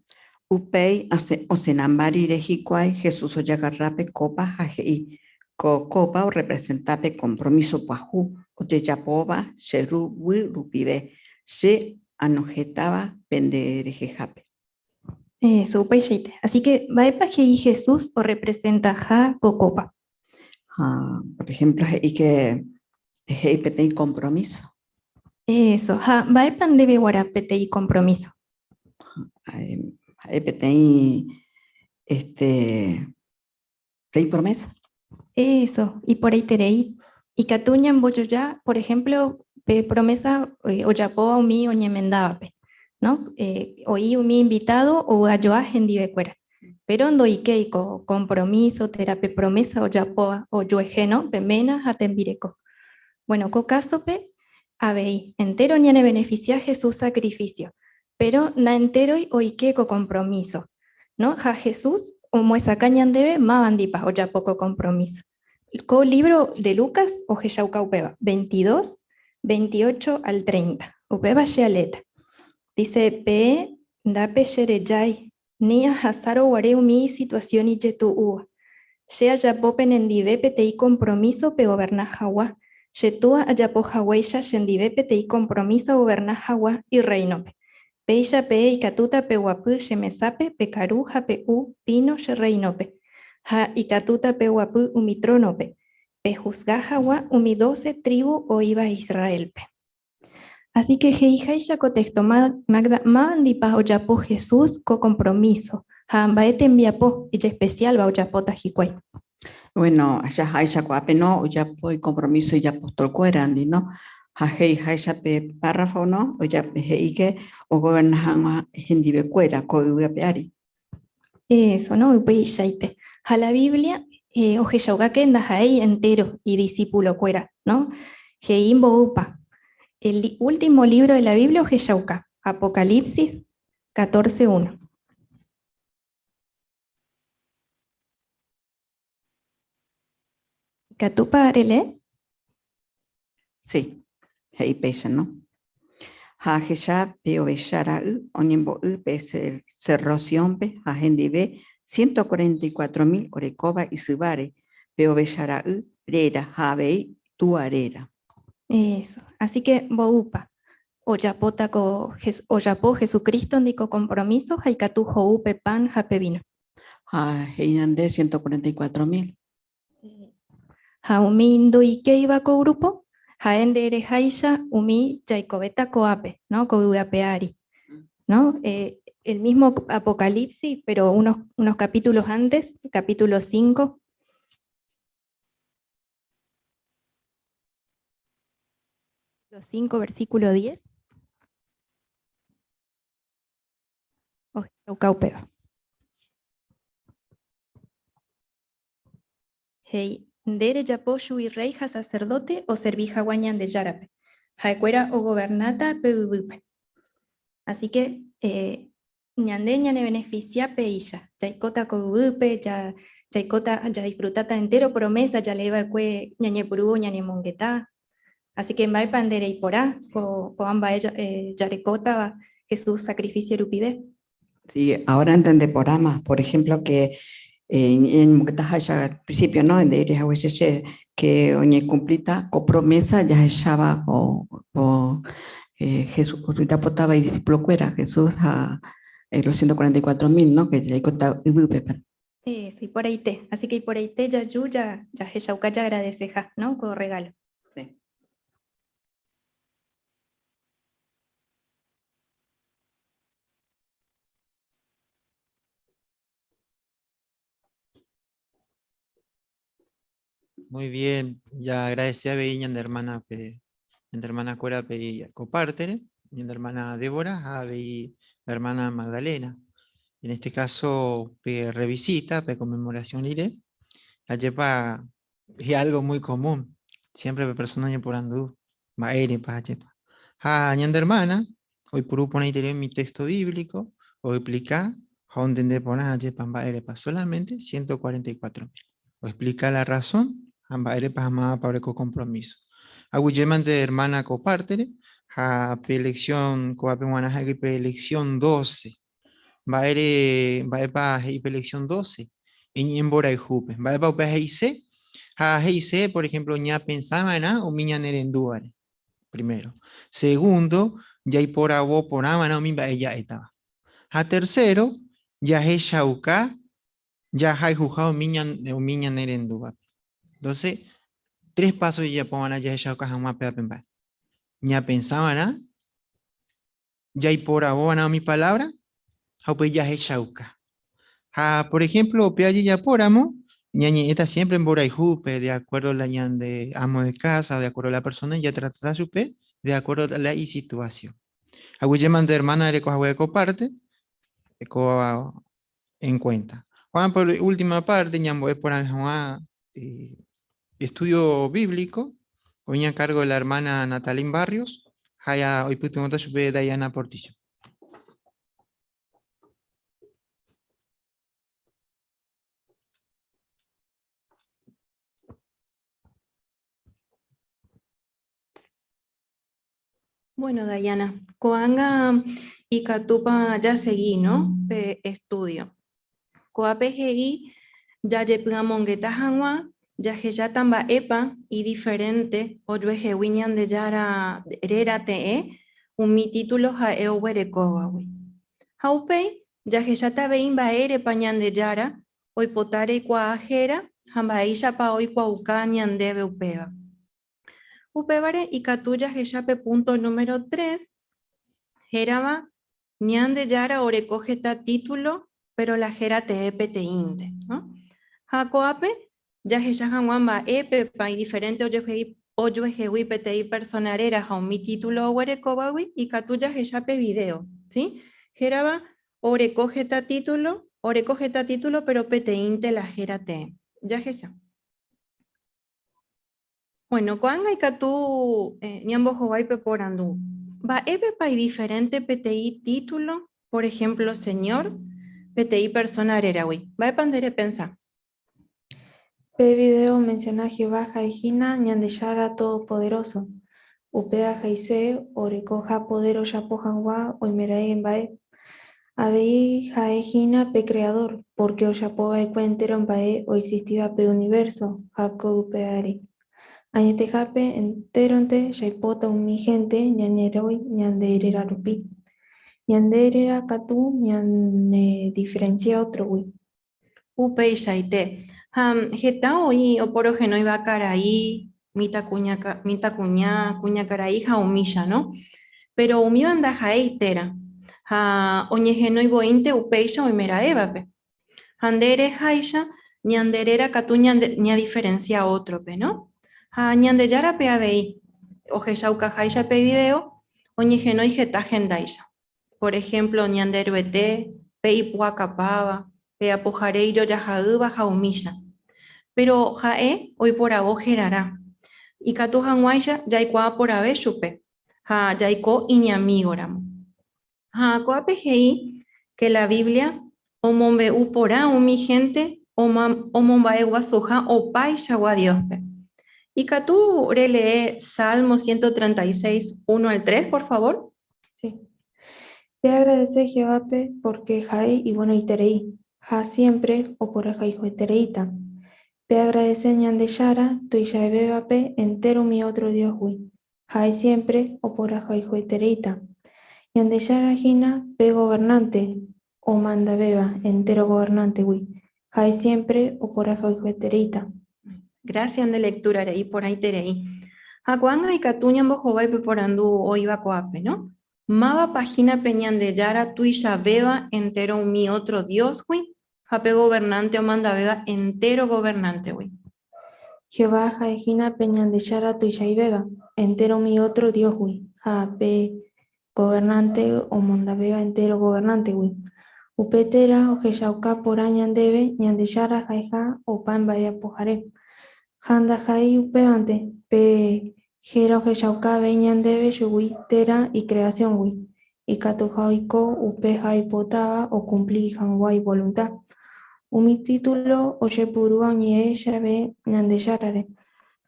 Upéi osenamba rire hikuái, Jesús ojagarra pe kópa ha he'i, Ko kópa orrepresenta pe kompromíso pyahu ojejapóva che ruguy rupive, che anohẽtava pende rehehápe. Eso, upeichaite. Así que, mba'épa he'i Jesús orrepresentaha ko kópa? Ha, por ejemplo, he'i que he'i peteĩ compromiso. Eso, ha mba'épa ndéve guarã peteĩ compromiso? Ha'e peteĩ este peteĩ promesa. Eso, iporãiterei. Ikatu ñambojoja, por ejemplo, pe promesa eh, ojapóva umi oñemendávape, no? Eh, oĩ umi invitado ovy'ajoa hendivekuéra. Pero ndoikéi ko compromiso térã pe promesa ojapóva ojuehe, no? Pe ména ha tembireko. Bueno, ko kásope avei, entéro ñanebeneficia Jesús sacrificio, pero naentéroi oike ko compromiso, no? Ha Jesús omoesakã ñandéve mávandipa ojapo ko compromiso. Ko libro de Lucas ohechauka upéva, 22, 28 al 30. Upéva che aléta. Dice, Peẽ ndapecherejái, ni ahasárõ guare umi situasión ijetu'úva. Che ajapo penendive peteĩ kompromíso pegoverna hag̃ua, che Túa ajapo haguéicha chendive peteĩ kompromíso agoverna hag̃ua Irréinope. Péicha peẽ ikatúta peguapy che mesápe, pekaru ha pe'u víno che Rréinope. Ha ikatúta peguapy umi trónope, pehusga hag̃ua umi dóse trívu oĩva Israélpe. Así que he'iháicha ko texto Magda, mávandipa ojapo Jesús ko kompromíso ha mba'e tembiapo ijespesiálva ojapóta hikuái? Bueno, ajaháicha ko'ápe no ojapo ikompromiso ijapostolkuérandi, no? Ha he'iháicha pe párrafo no he'íke ogoverna hag̃ua hendivekuéra ko yvy ape ári. Eso, no? Upeichaite. Ha la Biblia ohechaukáke ndaha'éi entéro idisipulokuéra, no? He'i mboýpa. El último libro de la Biblia ohechauka, Apocalipsis 14, 1. Ikatúpa relee? Sí, he'i péicha, no? Ha ahecha pe ovecha ra'y oñembo'y pe Cerro Siónpe ha hendive 144 mil orekóva isyváre pe ovecha ra'y réra ha avei túa réra. Eso. Así que mboýpa ojapóta ko ojapo Jesucristo ndiko compromiso ha ikatu ho'u pe pan ha pe vino. Ha he'i ñande 144 mil. Ha umi ndoikéiva ko grupo, ha'e ndereháicha umi jaikovéta ko'ápe, no? Ko yvy ape ári. ¿No? El mismo Apocalipsis, pero unos capítulos antes, capítulo 5. 5, versículo 10. Ohechauka upéva. He'i, nde rejapo chugui rey ha sacerdote oservi hag̃ua Ñandejárape. Ha'ekuéra ogobernáta pe yvýpe. Así que ñande ñanebeneficia péicha. Jaikóta ko yvýpe, jaikóta, jadisfrutáta entero promesa jaleeva'ekue ñañepyrũvo ñañemongeta. Así que mba'épa nde reiporã ko'ã mba'e jarekótava Jesús sacrificio rupive. Sí, ahora entende porãma, por ejemplo, que en al principio, no, de que oñecumplita ko promesa jahecháva o Jesús ojapótava idiscipulokuéra Jesús ha los 144 mil, no, que jaikóta yvýpe. Sí, por ahí te. Así que por ahí te ya ya ya jechauka ya agradeceja, ¿no? Ko regalo. Sí. Muy bien, ya agradecí a ñande hermana pe, ñande hermana Cora pe compártere, ñande hermana Débora, a la hermana Magdalena. En este caso, pe revisita, pe conmemoración rire, lleva es algo muy común. Siempre pe persona ñeporandu, mba'érepa ajépa. Ha ñande hermana, hoy por poner mi texto bíblico, o explica, ha ontende porã ajépa mba'érepa solamente 144 mil. O explica la razón, ha mba'érepa mávapa oreko compromiso. Aguyjémante hermana compártere, ha pe lección, ko'ápe g̃uarã ha'e pe lección 12. Mba'ére, mba'épa he'i pe lección 12? Eñe'ẽ mborayhúpe. Mba'épa upe he'ise? Ha he'ise, por ejemplo, ñapensava'erã umi ñanerendúvare, primero. Segundo, jaiporavo porãva'erã umi mba'e ja'étava. Ha tercero, jahechauka jahayhuha umi ñanerendúvape. Entonces, tres pasos jajapova'erã jahechauka hag̃ua pévape mba'e. Ñapensava'erã, jaiporavova'erã umi palabra, ha upéi jahechauka. Ha, por ejemplo, upéva jajapóramo, ñañe'ẽta siempre mborayhúpe, de acuerdo a la ñande amo de casa, de acuerdo a la persona, ya trata chupe, de acuerdo a la y situación. Aguyjémante hermana ereko hague comparte, eko en cuenta. Juan, por última parte, ñambo'e por Juan, estudio bíblico, hoy a cargo de la hermana Natalín Barrios, haya hoy oipytyvõta chupe Diana Portillo. Bueno, Dayana, ko'ág̃a ikatúpa jasegi, no? Pe estudio. Ko'ápe he'i jajepy'amongeta hag̃ua jahecháta mba'épa idiferente ojuehegui Ñandejára réra te'ẽ umi título ha'e oguerekóvagui. Ha upéi jahecháta avei mba'érepa Ñandejára. oipota reikuaa héra ha mba'éichapa oikuaauka ñandéve upéva. Upévare ikatu jahecha pe punto número tres, hérava Ñandejára oreko heta título, péro la héra tee peteĩnte. Ha ko'ápe jahecha hag̃ua mba'épepa idiferénte ojuehegui peteĩ persóna réra ha umi título oguerekóvagui, ikatu jahecha pe vidéo, si? Hérava Oreko heta título, oreko heta título, péro peteĩnte la héra tee. Jahecha. Bueno, ko'ág̃a ikatu ñambohovái pe porandu, Mba'épepa idiferénte peteĩ título, por ehémplo Señor, peteĩ persóna réragui? Mba'épa nde repensa? Pe vidéo omensiona Jehová ha'ehína Ñandejára Todopoderóso. Upéva he'ise orekoha podér ojapo hag̃ua oimeraẽ mba'e. Avei ha'e hína pe Kreadór, pórke ojapo va'ekue entéro mba'e oexistíva pe univérso ha ko yvy ári. Añetehápe entéronte jaipota umi hénte ñanerói ñande réra rupi. Ñande réra katu ñanediferensia ótrogui. Upeichaite. Ha heta oĩ oporohenóiva karai, mitãkuña, kuñakarai ha umícha, no? Péro umíva ndaha'éi téra, ha oñehenói voínte upéicha oimeraẽvape. Ha nde ereháicha, ñande réra katu ñadiferensia ótrope, no? Ha Ñandejárape avei, ohechaukaháicha pe vidéo, oñehenói heta hendáicha. Por ehémplo, Ñanderuete, pe ipu'akapáva, pe Apohare ijojaha'ỹva ha umícha. Péro ha'e oiporavo herarã, ikatu hag̃uáicha jaikuaa porãve chupe ha jaiko iñamígoramo. Ha ko'ápe he'i ke la Biblia omombe'u porã umi hénte omomba'eguasuha opaichagua Dióspe. Ikatu relee Salmo 136, 1 al 3, por favór? Sí. Pe agradece Jehovápe pórke ha'e ivuenoiterei ha siémpre oporahayhuetereíta. Pe agradece Ñandejára tuichavevévape entéro umi ótro diósgui, ha'e siémpre oporahayhuetereíta. Ñandejára hína pe governánte omandavéva entéro governántegui, ha'e siémpre oporahayhuetereíta. Grásia nde lektúrare, iporãiterei. Ha ko'ág̃a ikatu ñambohovái pe porandu oĩva ko'ápe, no? Mávapa hína pe Ñandejára tuichavéva entéro umi ótro diósgui ha pe governánte omandavéva entéro governántegui? Jehová ha'e hína pe Ñandejára tuichaivéva entéro umi ótro diósgui ha pe Governánte omondavéva entéro governántegui. Upe téra ohechauka porã ñandéve Ñandejára ha'eha opa mba'e apohare. Ha ndaha'éi upévante, pe héra ohechauka avei ñandéve chugui térã ikreasióngui, ikatuha oiko upe ha'eipotáva okumpli hag̃ua ivolunta. Umi título ojepurúva oñe'ẽ jave Ñandejárare,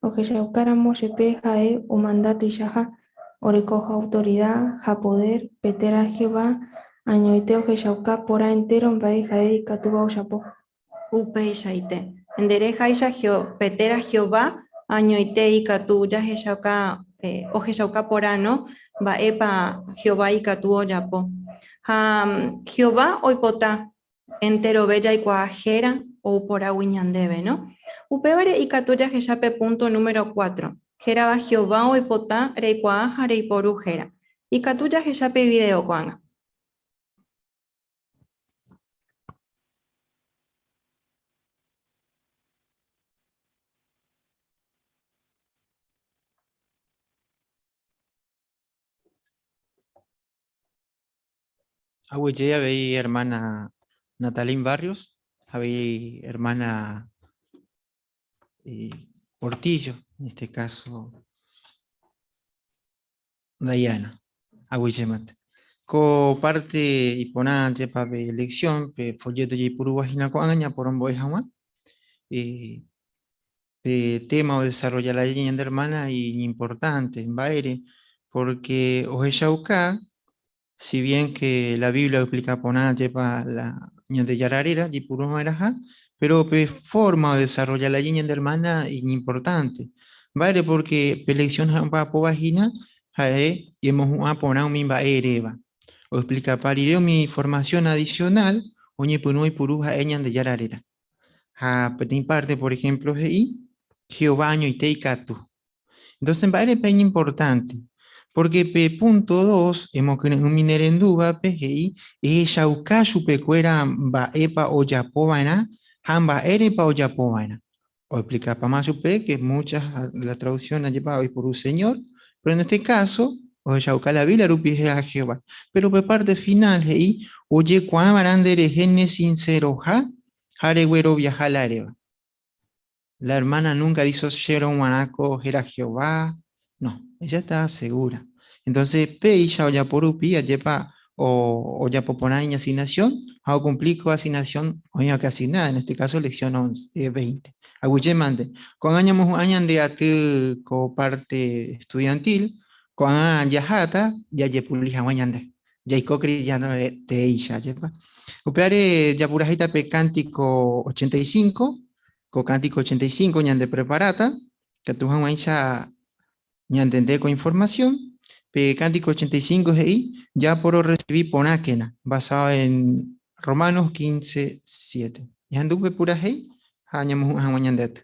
Ohechaukáramo jepe ha'e omanda tuichaha, orekoha autorida ha podér, pe térã Jehová añoite ohechauka porã entéro mba'e ha'e ikatúva ojapo. Upeichaite, ndereháicha pe térã Jehová añoite ikatu jahechauka ohechauka porã no mba'épa Jehová ikatu ojapo. Ha Jehová oipota Enterove jaikuaa héra ou porãgui ñandéve, no? Upévare ikatu jahecha pe púnto número cuatro, hérava Jehová oipota reikuaa ha reiporu héra. Ikatu jahecha pe vidéo ko'ág̃a. Aguyje avei hermana Natalín Barrios, avei hermana Portillo, en este caso Dayana. Aguyje mante. Ko parte iporã jepa pe lección, pe folleto jeipurúva hína ko'ág̃a ñaporombo'e hag̃ua. Pe tema odesarrolla la ñande hermana iñimportante, mba'ére? Porque ohechauka, si bien que la Biblia oexplica porã jepa la Ñandejára réra jeipuru va'erãha, pero pe forma odesarrolla la ñande hermana iñimportante. Mba'ére? Porque pe lección omba'apóva hína ha'e ñemohu'ã porã umi mba'e eréva. Oexplicapa rire umi información adicional oñepyrũ oipuru ha'e Ñandejára réra. Ha peteĩ parte, por ejemplo, he'i Jehová añoite ikatu. Entonces, mba'érepa iñimportante? Porque pe punto 2, emokyre'ỹmi ne rendúvape, he'i ehechauka chupekuéra mba'épa ojapova'erã ha mba'érepa ojapova'erã. Oexplicapama chupe que muchas la traducción ajépa oiporu Señor, pero en este caso ohechauka la Biblia rupi héra Jehová. Pero pe parte final he'i ojekuaava'erã nderehe nesinceroha ha regueroviaha la eréva. La hermana nunca dijo chérõ g̃uarã ko héra Jehová, no, ella está segura. Entonces péicha ojapo rupi ajépa ojapo porã iñasignación ha okumpli ko asignación oĩva que asignada, en este caso lección 20. Aguyje mante. Ko'ág̃a ñamohu'ã ñande aty ko parte estudiantil, ko'ág̃a jaháta jajepuli hag̃ua ñande. Jaiko cristiano teéicha, ajépa. Upévare japurahéita pe cántico 85, ko cántico 85 ñande preparáta, katu hag̃uáicha ñantende ko información. Pe cántico 85 he'i, Japororrecibi porãkena, basado en Romanos 15, 7. Ñahendu pe purahéi ha ñamohu'ã hag̃ua ñande aty.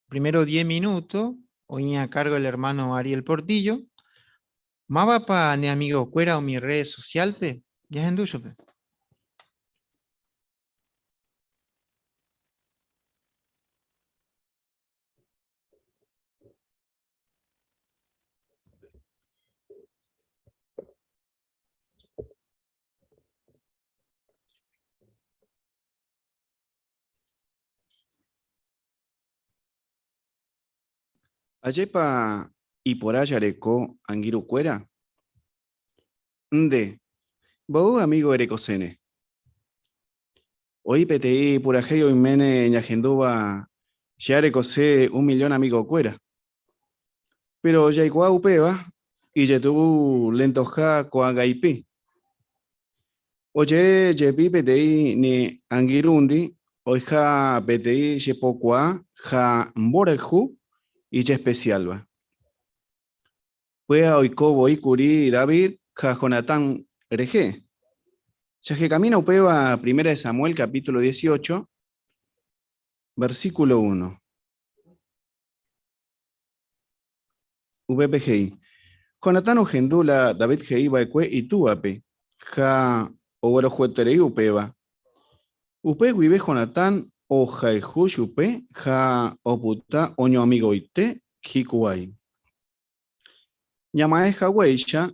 Primero 10 minutos, oĩ a cargo el hermano Ariel Portillo. Mávapa ne amigokuéra umi redes social-pe? Jahendu chupe. Ajépa iporã jareko angirũkuéra? Nde, mboy amigo erekosẽne? Oĩ peteĩ purahéi oiméne ñahendúva che arekose un millón amigokuéra. Péro jaikuaa upéva ijetu'u lentoha ko'ag̃aipi. Oje'e jepi peteĩ ne angirũndi oiha peteĩ jepokuaa ha mborayhu ijespesiálva. Péa oiko voi kuri David ha Jonatán rehe. Jahekamína upéva Primera de Samuel capítulo 18, versículo 1. Upépe he'i, Jonatán ohendu la David he'i va'ekue itúvape, ha oguerojueterei upéva. Upe guive Jonatán ohayhu chupe ha opyta oñoamigoite hikuái. Ñama'ẽ haguéicha,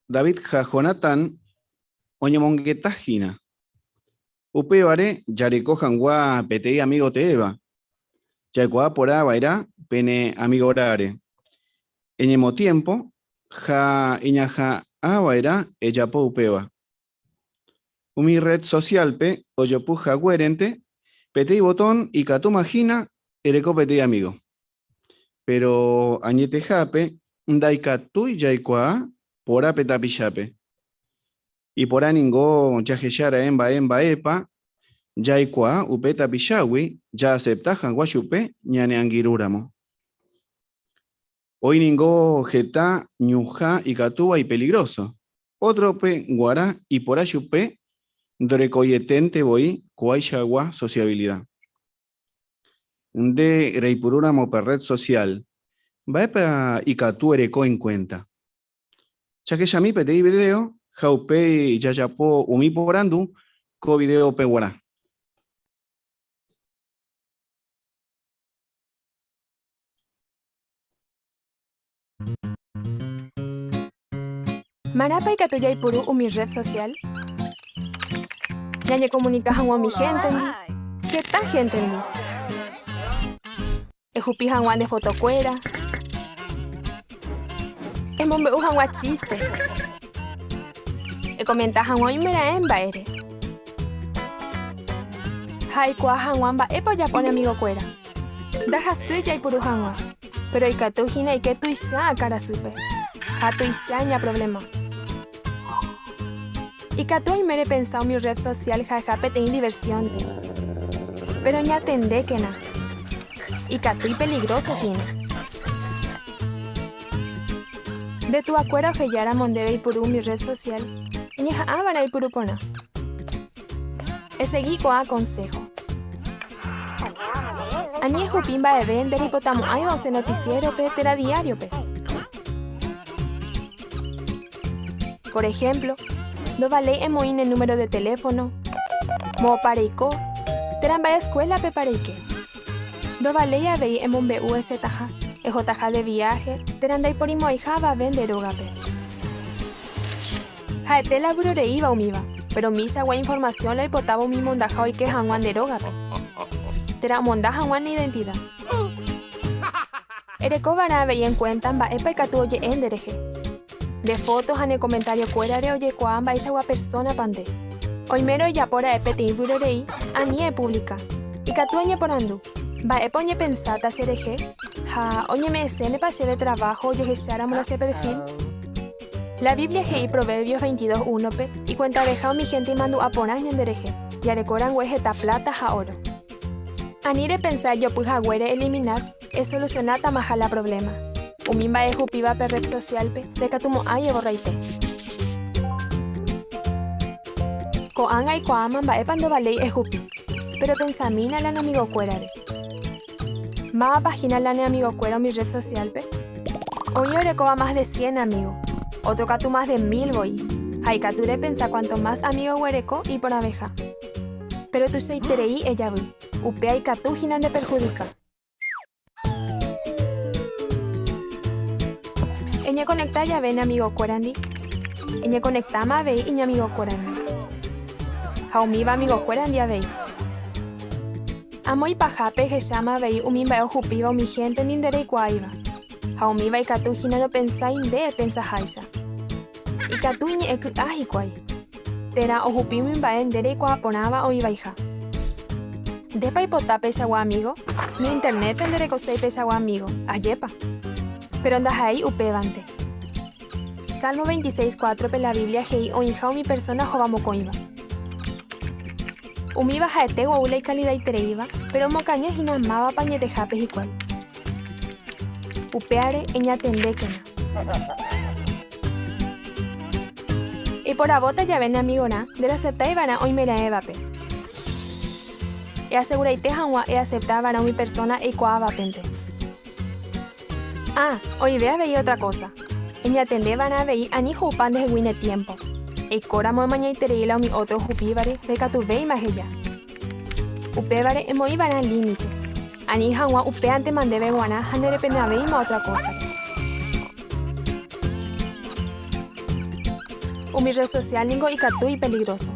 David ha Jonatán oñemongeta hína. Upévare jareko hag̃ua peteĩ amígo teéva, jaikuaa porã va'erã pene amigorãre. Eñemotiémpo ha iñaha'ã va'erã ejapo upéva. Umi red social-pe ojopu haguérente peteĩ botón ikatúma hína ereko peteĩ amígo. Péro añetehápe ndaikatúi jaikuaa porã pe tapichápe. Iporã ningo jahecha ra'e mba'e mba'épa jaikuaa upe tapichágui jaasepta hag̃ua chupe ñane angirũramo. Oĩ ningo heta ñuhã ikatúva ipeligróso, ótrope g̃uarã iporã chupe ndorekoieténte voi ko'ãichagua sosiavilida. Nde reipurúramo pe rred sosiál, mba'épa ikatu ereko enkuénta? Jahechami peteĩ vidéo ha upéi jajapo umi porandu ko vidéope g̃uarã. Marãpa ikatu jaipuru umi rred sosiál? Ñañekomunika hag̃ua umi héntendi, heta héntendi. Ehupi hag̃ua nde fotokuéra. Emombe'u hag̃ua chíste. Ekomenta hag̃ua oimeraẽ mba'ére. Ha eikuaa hag̃ua mba'épa ojapo ne amigokuéra. Ndahasýi jaipuru hag̃ua, péro ikatu hína aike tuicha akãrasýpe ha tuicha ñaprovlema. Ikatu oime repensa umi rred sosiál ha'eha peteĩ diversiónte, péro ñatendékena, ikatu ipeligróso hína. Nde tuakuéra ohejáramo ndéve eipuru umi rred sosiál, eñeha'ã va'erã eipuru porã. Esegi ko'ã konsého. Ani ehupi mba'eve ndereipotamo'ãiva osẽ notisiérope térã diáriope. Por ehémplo, ndovaléi emoĩ ne número de teléfono, moõpa reiko, térã mba'e eskuélapepa reike. Ndovaléi avei emombe'u esẽtaha, ehotaha de viáhe térã ndaiporimo'ãiha avave nde rógape. Ha'ete la vyroreíva umíva, péro umichagua informasión la oipotáva umi mondaha oike hag̃ua nde rógape, térã omonda hag̃ua ne identida. Ereko va'erã avei enkuénta mba'épa ikatu oje'e nderehe. Nde fóto ha ne komentariokuérare ojekuaa mba'eichagua persónapa nde. Oimérõ ejapo ra'e peteĩ vyrorei, ani epuvlika. Ikatu eñeporandu, Mba'épa oñepensáta cherehe? Ha oñeme'ẽsénepa chéve traváho ojehecháramo la che perfíl? La Biblia he'i Proverbios 22, 1-pe ikuentaveha umi hénte imandu'a porã ñanderehe, jareko rangue heta pláta ha óro. Ani repensa ejopy haguére eliminar, esolusionátamaha la provléma. Umi mba'e ehupíva pe rred sosiálpe ndaikatumo'ãi evorraite. Ko'ág̃a aikuaáma mba'épa ndovaléi ehupi, péro epensamína la ne amigokuérare. Mávapa hína la ne amigokuéra umi rred sosiálpe? Oĩ orekóva mas de cien amígo, ótro katu mas de mil voi, ha ikatu repensa kuánto mas amígo oguereko iporãveha. Péro tuichaiterei ejavy, upéa ikatu hína ndeperhudika. Eñekonekta jave ne amigokuérandi, eñekonektáma avei iñamigokuérandi. Ha umíva amigokuérandi avei. Amo ipahápe ehecháma avei umi mba'e ohupíva umi héntendi nde reikuaáiva, ha umíva ikatu hína nopensái nde epensaháicha. Ikatu iñe'ẽ ky'a hikuái, térã ohupi umi mba'e nde reikuaa porãva oĩ vaiha. Ndépa eipota peichagua amígo? Ni Internétpe nderekoséi peichagua amígo, ajépa? Péro ndaha'éi upévante. Salmo 26, 4-pe la Biblia he'i oĩha umi persóna hovamokõiva. Umíva ha'ete gua'u la ikalidaitereíva, péro omokañy hína mávapa añetehápe hikuái. Upévare eñatendékena. Eiporavóta jave ne amigorã nderaseptái va'erã oimeraẽvape. Easeguraite hag̃ua easepta va'erã umi persóna eikuaávapente. Ah, oĩve avei ótra kósa. Eñatende va'erã avei ani ho'upa ndehegui ne tiémpo. Eikóramo emañaiterei la umi ótro ohupívare, ndaikatuvéima eheja. Upévare emoĩ va'erã límite. Ani hag̃ua upéantema ndéve g̃uarã ha nerepenavéima ótra kósare. Umi rred sosiál ningo ikatu ipeligróso.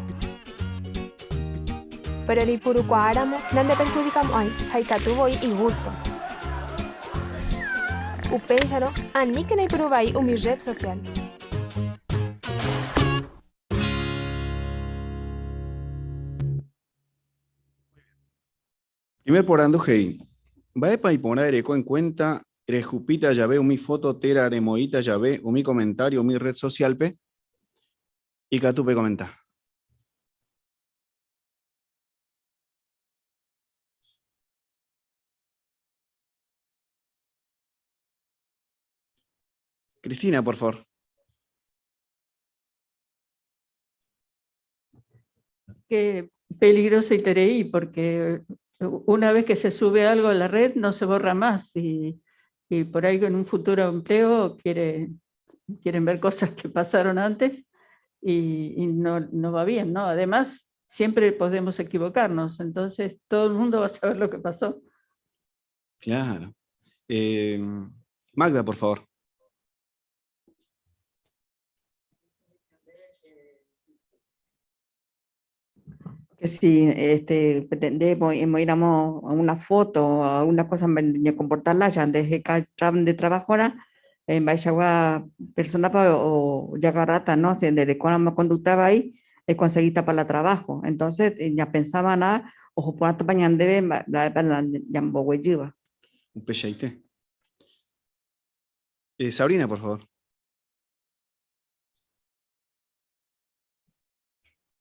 Péro reipurukuaáramo nandeperhudikamo'ãi ha ikatu voi igústo. Upéicharõ, aníkena eipuru vai umi rred sosiál. Primer porandu he'i, Mba'épa iporã ereko en cuenta rehupíta jave umi foto térã remoĩta jave umi comentario umi red social-pe? Ikatu pekomenta. Cristina, por favor. Qué peligroso iterei, porque una vez que se sube algo a la red no se borra más y, y por ahí en un futuro empleo quiere, quieren ver cosas que pasaron antes y, y no, no va bien, ¿no? Además, siempre podemos equivocarnos, entonces todo el mundo va a saber lo que pasó. Claro. Eh, Magda, por favor. Que si este, pretendemos iramos a una foto o a una cosa de comportarla, ya desde de trabajo ahora, en Baixagua persona pa, o ya garrata, ¿no? Si de cómo conductaba ahí, es conseguir para la trabajo. Entonces, ya pensaba nada, ojo por tanto pañandebe, la la yambo Un pechaite. Sabrina, por favor.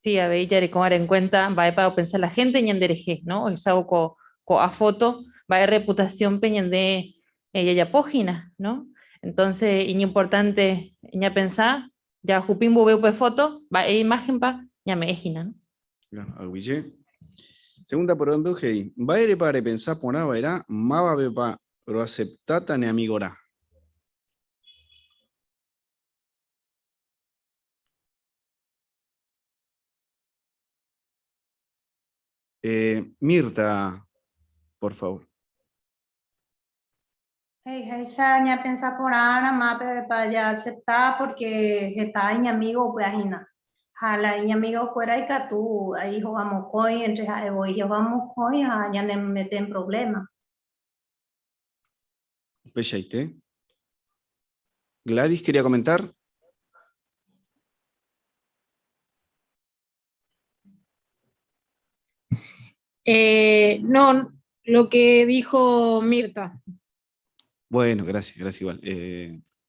Sí, avei jarekova'erã en cuenta mba'épa opensa la gente ñanderehe, no? Ohechávo ko ko'ã foto, mba'e reputación-pe ñande jajapo hína, no? Entonces, iñimportante ñapensa jahupi mboyve upe foto, mba'e imagen-pa ñame'ẽ hína, no? Claro, aguyje. Segunda porandu he'i, Mba'érepa repensa porã va'erã mávapepa roaceptáta ne amigorã? Mirta, por favor. He'iháicha ñapensa porã mápepa jaacepta porque heta iñamígo upéva hína. Ha la iñamigokuéra ikatu ahí hova mokõi, entre ha'e voi hova mokõi ha ñanemete en problema. Upeichaite. Gladys, quería comentar? No, lo que dijo Mirta. Bueno, gracias, gracias igual.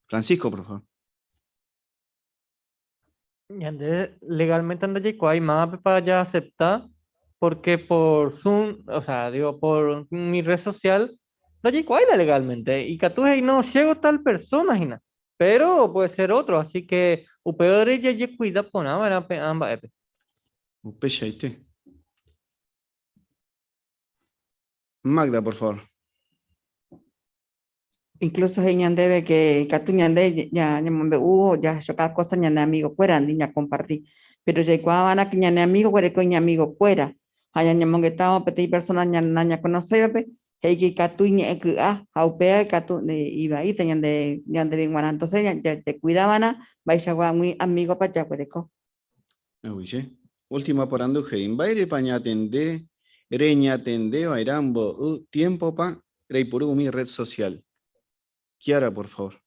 Francisco, por favor. Ñande legalmente ndajaikuaái mávapepa jaacepta porque por Zoom, o sea, digo, por mi red social, ndajaikuaáila legalmente. Ikatu he'i no chévo tal persona hína, pero puede ser otro, así que upévare jajekuida porã va'erã pe ã mba'épe. Upeichaite. Magda, por favor. Incluso he'i ñandéve que ikatu ñande ñamombe'u jahechoka cosa ñane amigo-kuérandi ñakomparti. Pero jaikuaava'erã que ñane amigo oguereko iñamigo-kuéra ha ñañemongetávo peteĩ persona nañakonoséivape he'i que ikatu iñe'ẽ ky'a ha upéva ikatu ivaíta ñande ñandéve g̃uarã. Entonces jajekuidava'erã mba'eichagua umi amigo-pa jaguereko. Aguyje. Última porandu he'i, Mba'érepa ñatende reñatende va'erã mbo'y tiémpopa reipuru umi red social? Kiara, por favor.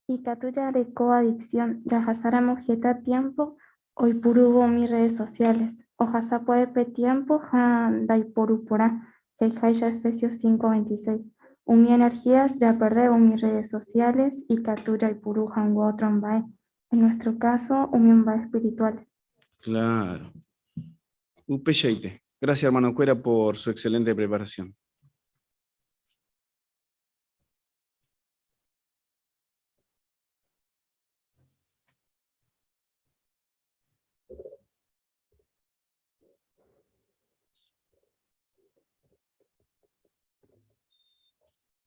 Ikatu jareko adicción jahasáramo heta tiempo oipurúvo umi redes sociales, ohasa puede pe tiempo ha ndaiporu porã, he'iháicha Efesios 5:26. Umi energías japerdévo umi redes sociales ikatu jaipuru hag̃ua otro mba'e, en nuestro caso umi mba'e espirituales. Claro. Upeichaite. Gracias, hermanokuéra, por su excelente preparación.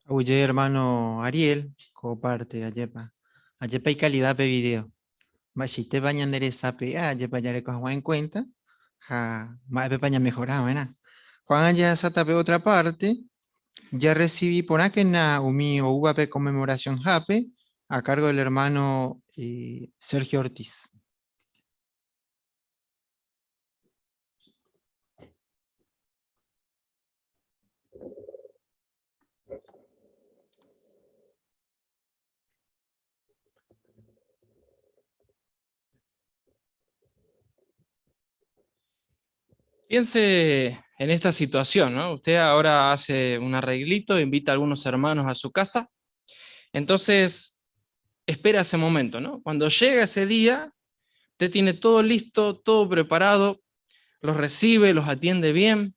Aguyje hermano Ariel, ko parte ajépa. Ajépa ikalida pe video. Mba'eichaitépa ñande resape'a ajépa jareko hag̃ua en cuenta. Ha mba'épepa ñamehora va'erã. Ko'ág̃a jahasáta pe ótra párte, jarresivi porãkena umi oúvape Conmemoracionhápe a cargo del hermano Sergio Ortiz. Piense en esta situación, ¿no? Usted ahora hace un arreglito, invita a algunos hermanos a su casa. Entonces, espera ese momento, ¿no? Cuando llega ese día, usted tiene todo listo, todo preparado, los recibe, los atiende bien,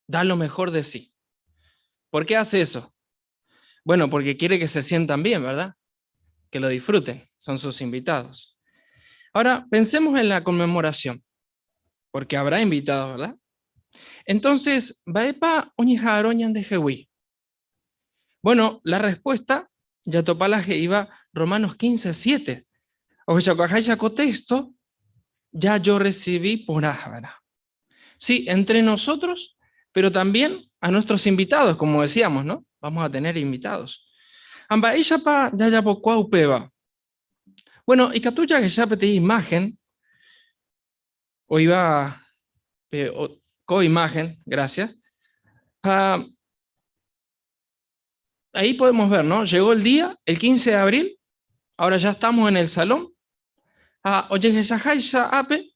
da lo mejor de sí. ¿Por qué hace eso? Bueno, porque quiere que se sientan bien, ¿verdad? Que lo disfruten, son sus invitados. Ahora, pensemos en la conmemoración, porque habrá invitados, ¿verdad? Entonces, Baepa oñejaroñan de Jehui. Bueno, la respuesta, ya topalaje iba Romanos 15, 7. O contexto, ya yo recibí por ájara. Sí, entre nosotros, pero también a nuestros invitados, como decíamos, ¿no? Vamos a tener invitados. Amba pa ya peva. Bueno, y catuya que ya petí imagen, o iba, co imagen, gracias. Ah, ahí podemos ver, ¿no? Llegó el día, el 15 de abril, ahora ya estamos en el salón. Ah, oye, ape.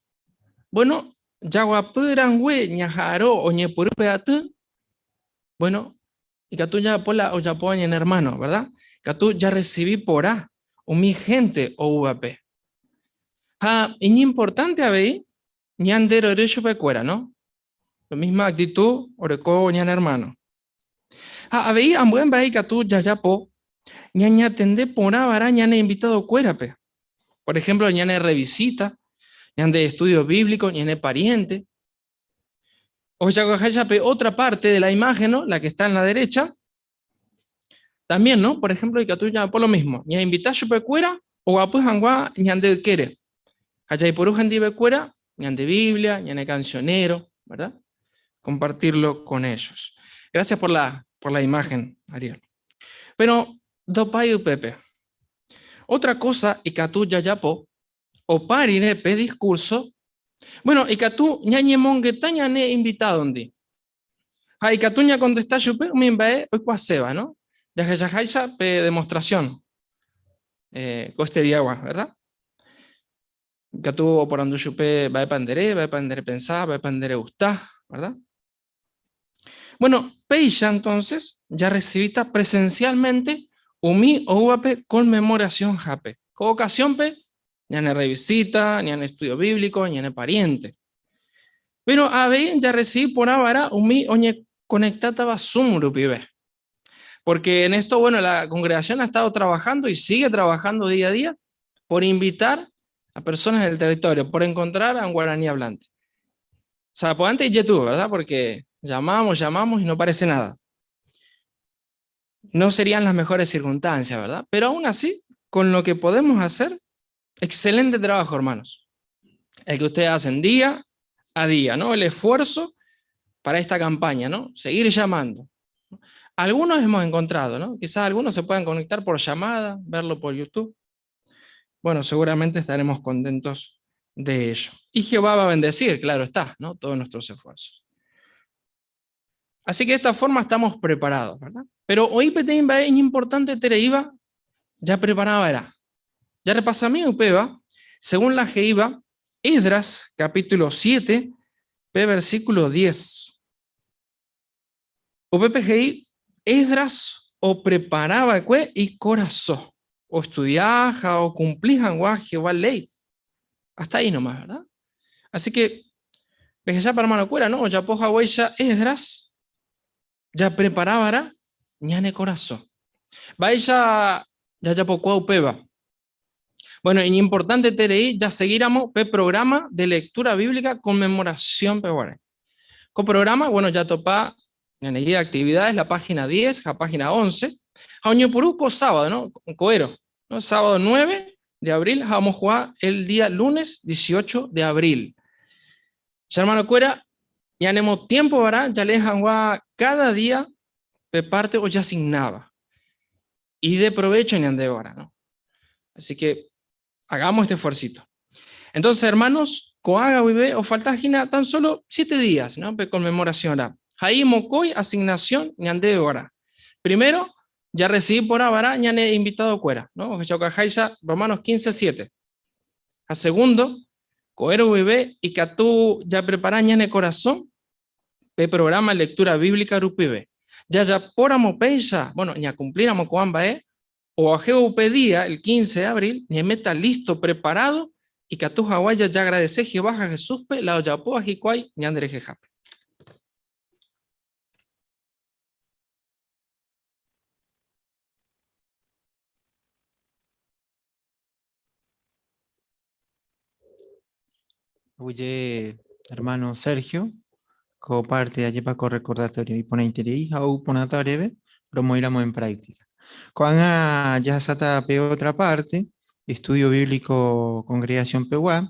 Bueno, Bueno, y que ya pola o ya en hermano, ¿verdad? Que tú ya recibí por A, o mi gente o UAP. Ah, y importante a ver, ñandero derecho pecuera, ¿no? La misma actitud, oreco ñan hermano. Ah, a ver, ambuen va que tú ya ya po, ñaña tende por a vara ñane invitado cuerape. Por ejemplo, ñane revisita, ñan de estudio bíblico, ñane pariente. O ya otra parte de la imagen, ¿no? La que está en la derecha. También, ¿no? Por ejemplo, y ya por lo mismo. Ña invita cuera o apu jangua ñande quiere. Allá y por cuera, ñande Biblia, ñane cancionero, ¿verdad? Compartirlo con ellos. Gracias por la, por la imagen, Ariel. Pero, dopayu pepe. Otra cosa, y ya yapo, o parire pe discurso, bueno, y katu ñañe mongueta ñane invitado ndi. Ha, y katu ña contesta chupe, mimbae, hoy cuaseba, ¿no? Ya pe demostración. Coste de agua, ¿verdad? Katu por andu chupe va pandere, va pandere pensar, va pandere gustar, ¿verdad? Bueno, Peisha entonces ya recibita presencialmente umi o conmemoración jape. Co ocasión pe, ni en revisita, ni en estudio bíblico, ni en pariente. Pero a ver, ya recibí por ahora umi oñe conectata Zoom rupibe. Porque en esto, bueno, la congregación ha estado trabajando y sigue trabajando día a día por invitar a personas del territorio, por encontrar a un guaraní hablante. Sapoante y Yetú, ¿verdad? Porque llamamos, llamamos y no parece nada. No serían las mejores circunstancias, ¿verdad? Pero aún así, con lo que podemos hacer, excelente trabajo, hermanos. El que ustedes hacen día a día, ¿no? El esfuerzo para esta campaña, ¿no? Seguir llamando. Algunos hemos encontrado, ¿no? Quizás algunos se puedan conectar por llamada, verlo por YouTube. Bueno, seguramente estaremos contentos de ello. Y Jehová va a bendecir, claro está, ¿no? Todos nuestros esfuerzos. Así que de esta forma estamos preparados, ¿verdad? Pero hoy es importante tereiba, ya preparaba era. Ya repasa mi upeba, según la Jeiba, Esdras, capítulo 7, P, versículo 10. UPPGI, Esdras o preparaba y corazón, o estudiaba o cumplía Jehová ley. Hasta ahí nomás, ¿verdad? Así que, ya para mano cuera, ¿no? Ya poja huella Esdras, ya preparaba ñane corazón. Vaya, ya ya poco upeba. Bueno, y importante TRI, ya seguiramos pe programa de lectura bíblica conmemoración pe Con programa, bueno, ya topa en la guía de actividades, la página 10, la página 11. Puruco sábado, ¿no? Coero, ¿no? Sábado 9 de abril, vamos a jugar el día lunes 18 de abril. Che hermanokuéra, ñanemotiempo va'erã jalee hag̃ua cada día pe parte ojeasignáva. Ideprovecho ñandéve va'erã, no? Así que hagamos este esfuercito. Entonces, hermanos, ko'ág̃a guive ofalta hína tan solo siete días, no? Pe conmemoración-rã. Ha'i mokõi asignación ñandéve va'erã. Primero, jarrecibi porã va'erã ñane invitado-kuéra, no? Ohechaukaháicha Romanos 15, 7. Ha segundo, ko'ẽrõ guive ikatu japrepara ñane korasõ pe programa lectura bíblica rupive. Jajapóramo péicha, bueno, ñakumplíramo ko'ã mba'e, oguahẽvo upe día, el 15 de abril, ñaiméta listo, preparado, ikatu hag̃ua jajagradese Jehová ha Jesúspe la ojapóva hikuái ñanderehehápe. Oye, hermano Sergio, ko parte ajépa ko recordatorio iporãiterei ha ou porãta oréve romoĩramo en práctica. Ko'ág̃a jahasáta pe otra parte, estudio bíblico congregación pegua,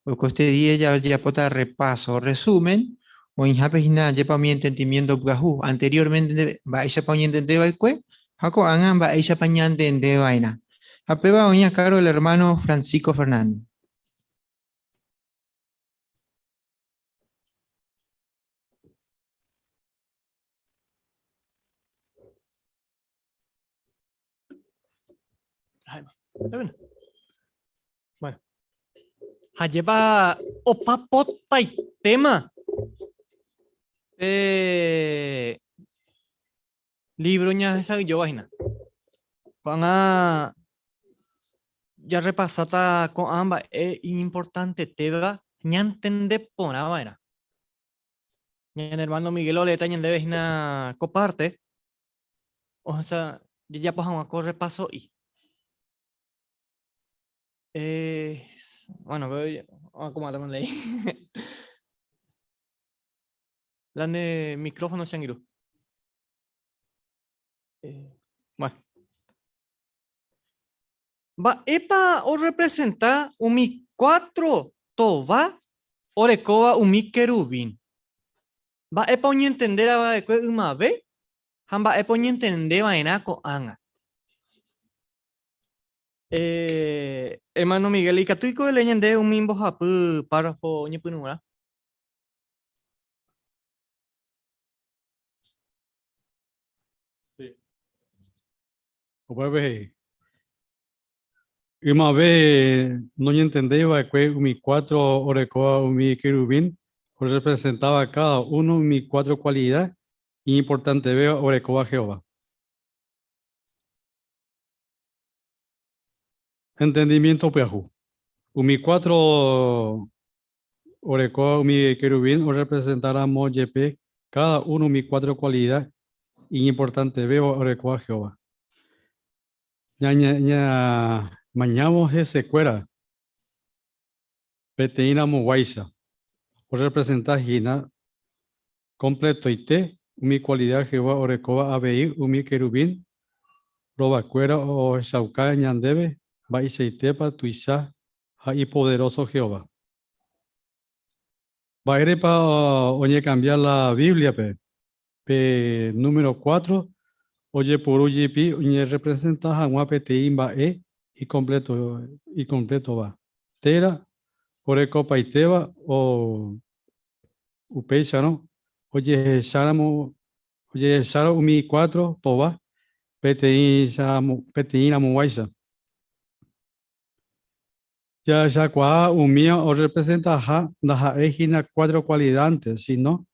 ko este día jajapóta repaso, resumen, oĩhápe hína ajépa umi entendimiento pyahu, anteriormente mba'éichapa oñentende va'ekue ha ko'ág̃a mba'éichapa ñantende va'erã. Ha péva oĩ a cargo el hermano Francisco Fernández. Bueno. Hajépa opa potaitéma pe Libro ñahesa'ỹijóva hína. Ko'ág̃a jarrepasáta ko'ã mba'e iñimportantetéva ñantende porã va'erã. Ñane hermano Miguel oleéta ñandéve hína ko parte, ohecha jajapo hag̃ua ko repaso'i. Bueno, pero leí. La ne micrófono che angirũ. Bueno. Mba'épa orrepresenta umi cuatro tova orekóva umi querubín? Mba'épa oñentendéra va'ekue ymave ha mba'épa oñentende va'erã ko'ág̃a? Hermano Miguel, ikatúiko elee ñande umi mbohapy párrafo oñepyrũrã? Sí. Upépe he'i. Ymave noñentendéi va'ekue umi cuatro orekóva umi querubín orrepresentáva káda uno umi cuatro kualida iñimportantevéva orekóva Jehová. Entendimiento pyahu. Umi cuatro Orekóva umi querubín orrepresenta ramo jepe káda uno umi cuatro kualida iñimportantevéva orekóva Jehová. Ñamañávo hesekuéra peteĩ ramo guáicha, orrepresenta hína kompletoite umi kualida Jehová orekóva avei umi querubín rovakuéra ohechauka ñandéve mba'eichaitépa tuicha ha ipoderóso Jehová. Mba'érepa oñekambia la Bíbliape pe número cuatro ojeporu jepi oñerrepresenta hag̃ua peteĩ mba'e ikomplétova térã orekopaitéva o upéicharõ ojehecháramo ojehechárõ umi cuatro tova peteĩramoguáicha. Jahechakuaa umíva orrepresentaha ndaha'éi hína cuatro kualidánte, síno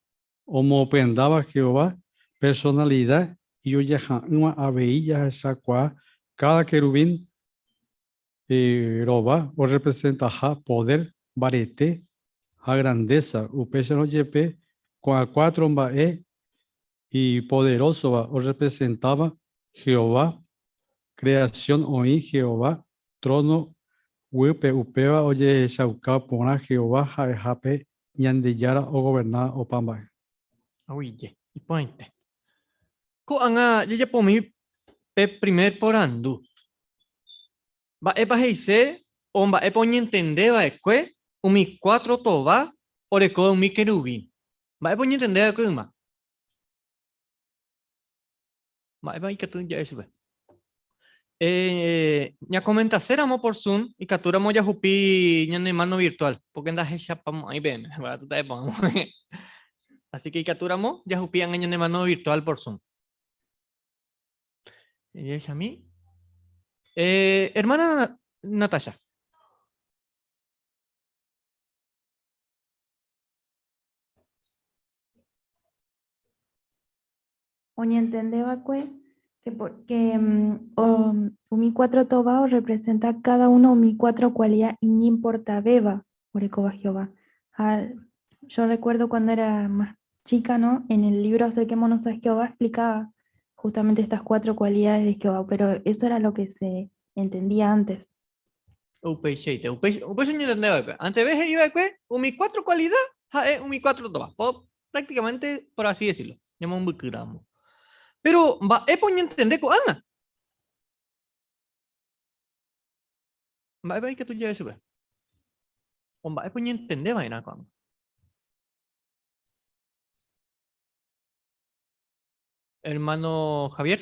omopyendáva Jehová personalida ijojaha'ỹva avei jahechakuaa káda keruvín rova orrepresentaha podér, mbarete ha grandésa, upéicharõ jepe ko'ã cuatro mba'e ipoderósova orrepresentáva Jehová kreasión oĩ Jehová tróno guýpe, upéva ojehechauka porã Jehová ha'eha pe Ñandejára ogovernáva opa mba'e. Aguyje, iporãite. Ko'ág̃a jajapomi pe primer porandu. Mba'épa he'ise o mba'épa oñentende va'ekue umi cuatro tova? Oreko umi querubín. Mba'épa oñentende va'ekue yma? Mba'épa ikatu ja'e chupe? Eh, ñakomentaséramo por Zoom, ikatúramo jahupi ñane mano virtual, porque ndahechapamo'ãi peẽme, Así que ikatúramo jahupi ág̃a ñane mano virtual por Zoom. Jahechami. Eh, hermana Natasha. Oñentende va'ekue que, porque umi cuatro tova orrepresenta cada uno umi cuatro cualidad iñimportavéva orekóva Jehová. Ha yo recuerdo cuando era más chica, ¿no? En el libro Acerquémonos a Jehová explicaba justamente estas cuatro cualidades de Jehová, pero eso era lo que se entendía antes. Upeichaite, upéicha oñentende va'ekue. Anteve he'i va'ekue umi cuatro cualidad ha'e umi cuatro tova. Po, prácticamente, por así decirlo, ñamombykýramo. Pero, mba'épa oñentende ko'ág̃a? Mba'épa ikatu ja'e chupe? O mba'épa oñentende va'erã ko'ág̃a? Hermano Javier.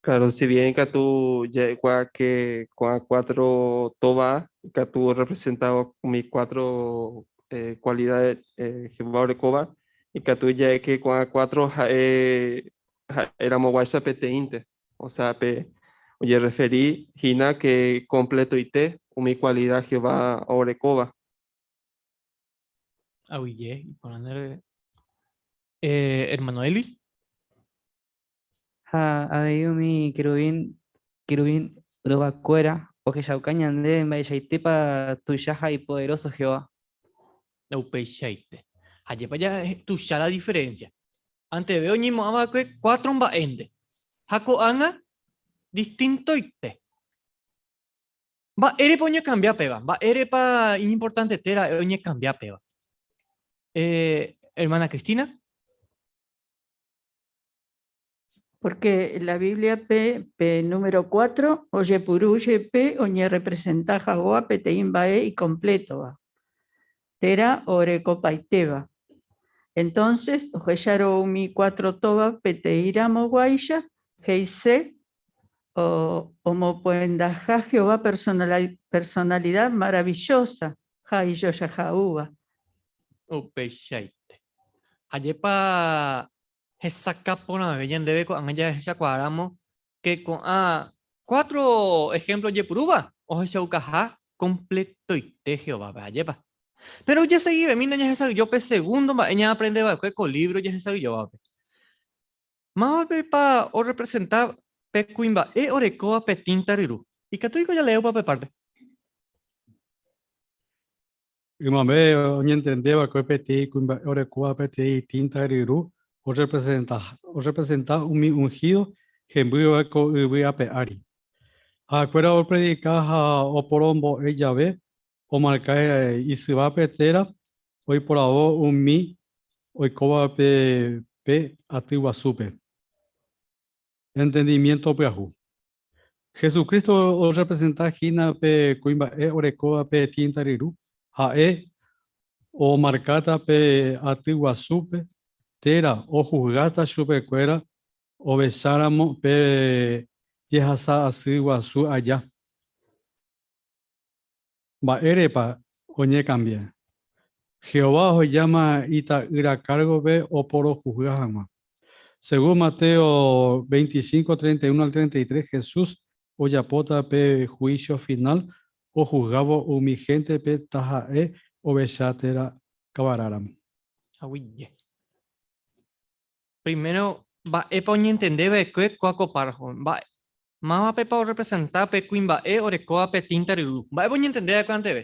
Claro, si bien ikatu ja'ekuaa que ko'ã cuatro tova ikatu representado umi cuatro eh, cualidades eh, Jehová orekóva, ikatu ja'e que ko'ã cuatro ha'e ha'eramoguáicha peteĩnte, o sea, pe ojerreferi hína que completoite umi cualidad Jehová orekóva. Aguyje, iporã nde eh, hermano Elvis. Ha avei umi querubín, querubín rovakuéra ohechauka ñandéve mba'eichaitépa tuicha ha ipoderóso Jehová. Upeichaite. Ha jepa ja tuicha la diferencia. Anteve oñeimo'ã va'ekue cuatro mba'énte. Ha ko'ág̃a distintoite. Mba'érepa oñekambia péva? Mba'érepa iñimportantete ra'e oñekambia péva? Eh, hermana Cristina. Porque la Biblia pe, pe número 4 ojepuru jepe oñerrepresenta hag̃ua peteĩ mba'e ikomplétova, térã orekopaitéva. Entonces, ohecharõ umi cuatro tova peteĩramoguáicha, he'ise omopyendaha Jehová personalidad maravillosa ha ijojaha'úva. Upeichaite. Ajépa hesakã porãve ñandéve ko'ág̃a jahechakuaáramo ke ko'ã cuatro ejemplo ojepurúva ohechaukaha kompletoite Jehovápe. Ajépa. Péro jaseguivemína ñahesa'ỹijo pe segundo mba'e ñaaprende va'ekue ko lívro jahesa'ỹijóvape. Mávapepa orrepresenta pe kuimba'e orekóva pe tínta ryru? Ikatúiko jaleépa pe párte. Ymave oñentende va'ekue peteĩ kuimba'e orekóva peteĩ tínta ryru orrepresenta umi unhído hembýva ko yvy ape ári. Ha'ekuéra opredika ha oporombo'e jave omarka isyvápe térã oiporavo umi oikóvape pe aty guasúpe. Entendimiento pyahu. Jesucristo orrepresenta hína pe kuimba'e orekóva pe tínta ryru, ha'e omarkáta pe aty guasúpe térã ohusgáta chupekuéra ovecháramo pe jehasa asy guasu aja. Mba'érepa oñekambia? Jehová ohejáma Ita'ýra kárgope oporohusga hag̃ua. Según Mateo 25, 31 al 33, Jesús ojapóta pe huísio finál ohusgávo umi héntepe taha'e ovecha térã kavaráramo. Aguyje. Primero, mba'épa oñentende va'ekue kóa ko párrafo? Mba'e, mávapepa orrepresenta pe kuimba'e orekóva pe tínta ryru? Mba'épa oñentende va'ekue anteve?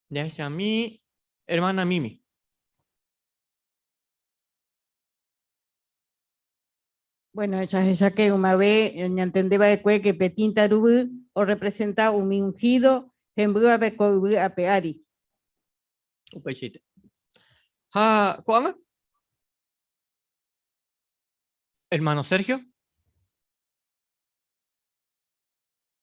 Jahechami, hermana Mimi. Bueno, jahecha que ymave ñantende va'ekue que pe tínta ruguy orrepresenta umi ungido hembývape ko yvy ape ári. Upeichaite. Ha ko'ág̃a? Hermano Sergio.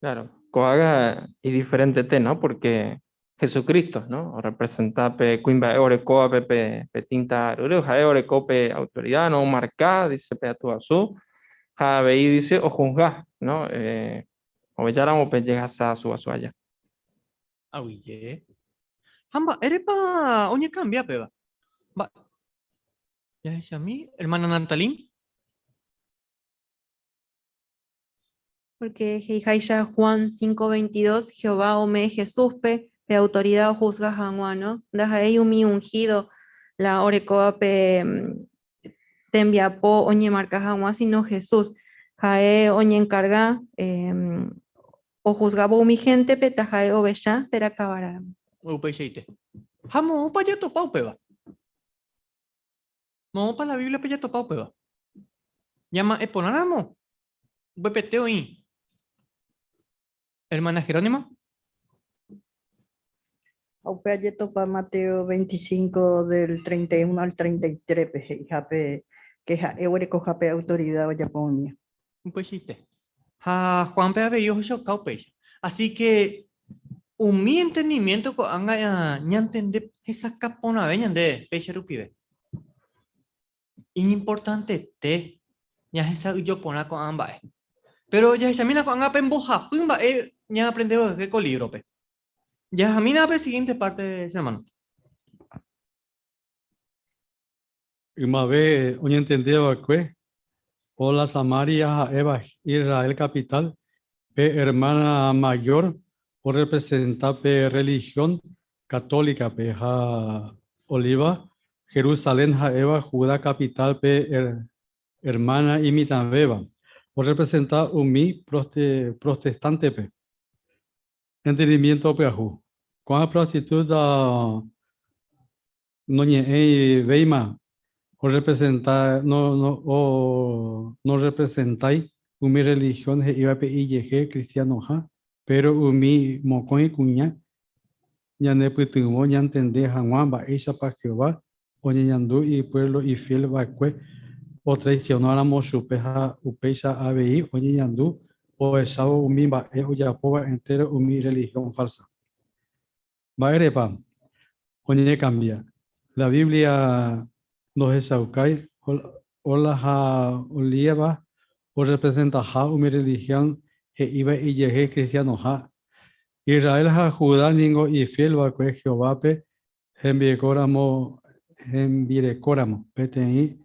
Claro, ko'ág̃a idiferentete, no? Porque Jesucristo, no? Orepresenta pe kuimba'e orekóvape pe, pe tinta ryry, ha'e oreko pe autoridad, no? Omarka, dice pe aty guasu, ha avei dice ojuzga, no? Eh, ovecháramo pe jehasa asu guasu aja. Aguyje. Ha mba'érepa oñekambia péva? Mba'e. Jahechami, hermana Natalín. Porque he'iháicha Juan 5:22, Jehová ome'ẽ Jesúspe pe autorida ohusga hag̃ua, no? Ndaha'éi umi unhído la orekóva pe tembiapo oñemarka hag̃ua, sino Jesús. Ha'e oñenkarga ohusgávo umi héntepe taha'e ovecha térã kavaráramo. Upeichaite. Ha moõpa jatopa upéva? Moõpa la Bíbliape jatopa upéva? Ñama'ẽ porãramo, upepete oĩ. Hermana Jerónima. Ha upe ajetopa Mateo 25 del 31 al 33 pe he'ihápe que ha'e oguerekoha pe autoridad ojapo umíva. Upeichaite. Ha Juan-pe avei ohechauka upéicha. Así que umi entendimiento ko'ág̃a ñantende hesakã porãve ñande péicha rupive. Iñimportantete ñahesa'ỹijo porã ko'ã mba'e. Péro jahechamína ko'ág̃a pe mbohapy mba'e ñaaprende va'ekue ko lívrope. Jahamína pe siguiente parte, che hermano. Ymave oñentende va'ekue, Ola Samaria ha'éva Israel capital, pe hermana mayor orrepresenta pe religión católica-pe ha Oliva, Jerusalén ha'éva Judá capital pe hermana imitãvéva, orrepresenta umi protestante-pe. Entendimiento pyahu. Ko'ã prostituta noñe'ẽi véima orrepresenta no no o norrepresentái umi religión he'ívape ijehe cristianoha, péro umi mokõi kuña ñanepytyvõ ñantende hag̃ua mba'éichapa Jehová oñeñandu ipuévlo ifiél va'ekue otraisionáramo chupe ha upéicha avei oñeñandu ohechávo umi mba'e ojapóva entéro umi rrelihión fálsa. Mba'érepa oñekambia? La Biblia ndohechaukái Ola ha Olieva orrepresentaha umi rrelihión he'íva ijehe kristianoha. Israel ha Judá ningo ifiél va'ekue Jehovápe hembirekóramo hembirekóramo peteĩ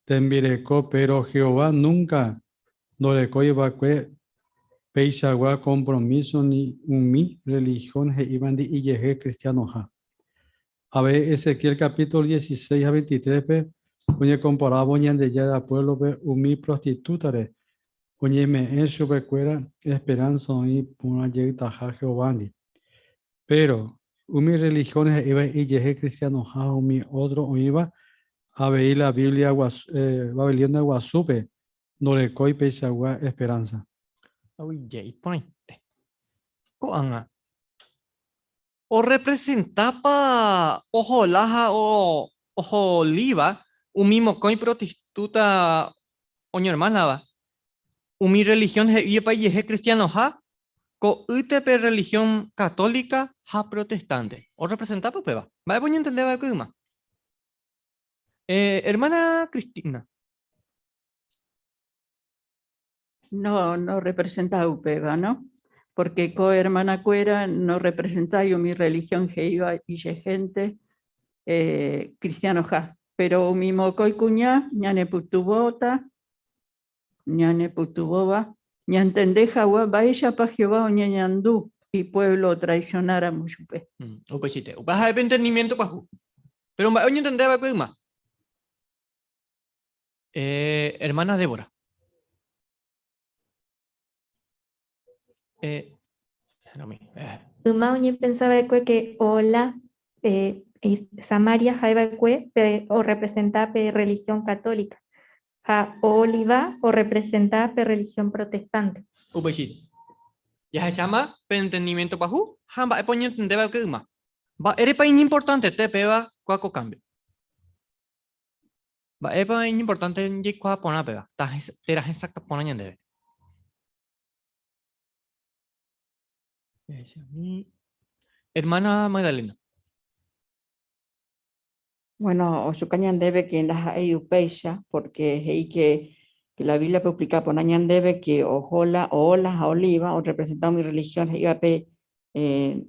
tembireko, péro Jehová núnka ndorekói va'ekue peichagua kompromíso ni umi rrelihión he'ívandi ijehe kristianoha. Avei Ezequiel kapítulo 16 ha 23-pe oñekomparávo Ñandejára puévlope umi prostitútare, oñeme'ẽ chupekuéra esperánsa oĩ porã jeytaha Jehovándi. Péro, umi rrelihión he'íva ijehe kristianoha ha umi ótro oĩva avei la Biblia Babilonia Guasúpe ndorekói peichagua esperánsa. Aguyje iporãite. Ko'ág̃a, orrepresentápa Oholá ha Oholibá umi mokõi prostitúta oñoermánava? Umi rrelihión he'ípa ijehe kristianoha, ko'ýte pe rrelihión katólika ha protestánte. Orrepresentápa upéva? Mba'épa oñentende va'ekue yma? Ermána Cristina. No, no representa upéva, no? Porque ko hermanakuéra no representái umi religión he'íva ijehénte eh, cristianoha. Pero umi mokõi kuña ñanepytyvõta, ñanepytyvõva ñantende hag̃ua mba'éichapa Jehová oñeñandu ipuévlo otraisionáramo chupe. Upeichaite. Upéva ha'e pe entendimiento pyahu. Péro mba'e oñentende va'ekue yma? Eh, hermana Débora. Eh, eh. Yma oñepensa va'ekue ke Oholá eh, Samaria ha'e va'ekue pe orrepresenta pe religión católica ha Oholibá orrepresenta pe religión protestante. Upéicha. Jahecháma pe entendimiento pyahu ha mba'épa oñentende va'ekue yma. Mba'érepa iñimportantete péva kua ko cambio? Mba'épa iñimportante jaikuaa porã péva, térã hesakã porã ñandéve? Hermana Magdalena. Bueno, ochuka ñandéve que ndaha'éi upéicha, porque he'i que, que la Biblia pe oexplica porã ñandéve que Ohola, Ohola ha Oliva orepresenta umi religión he'íva pe eh,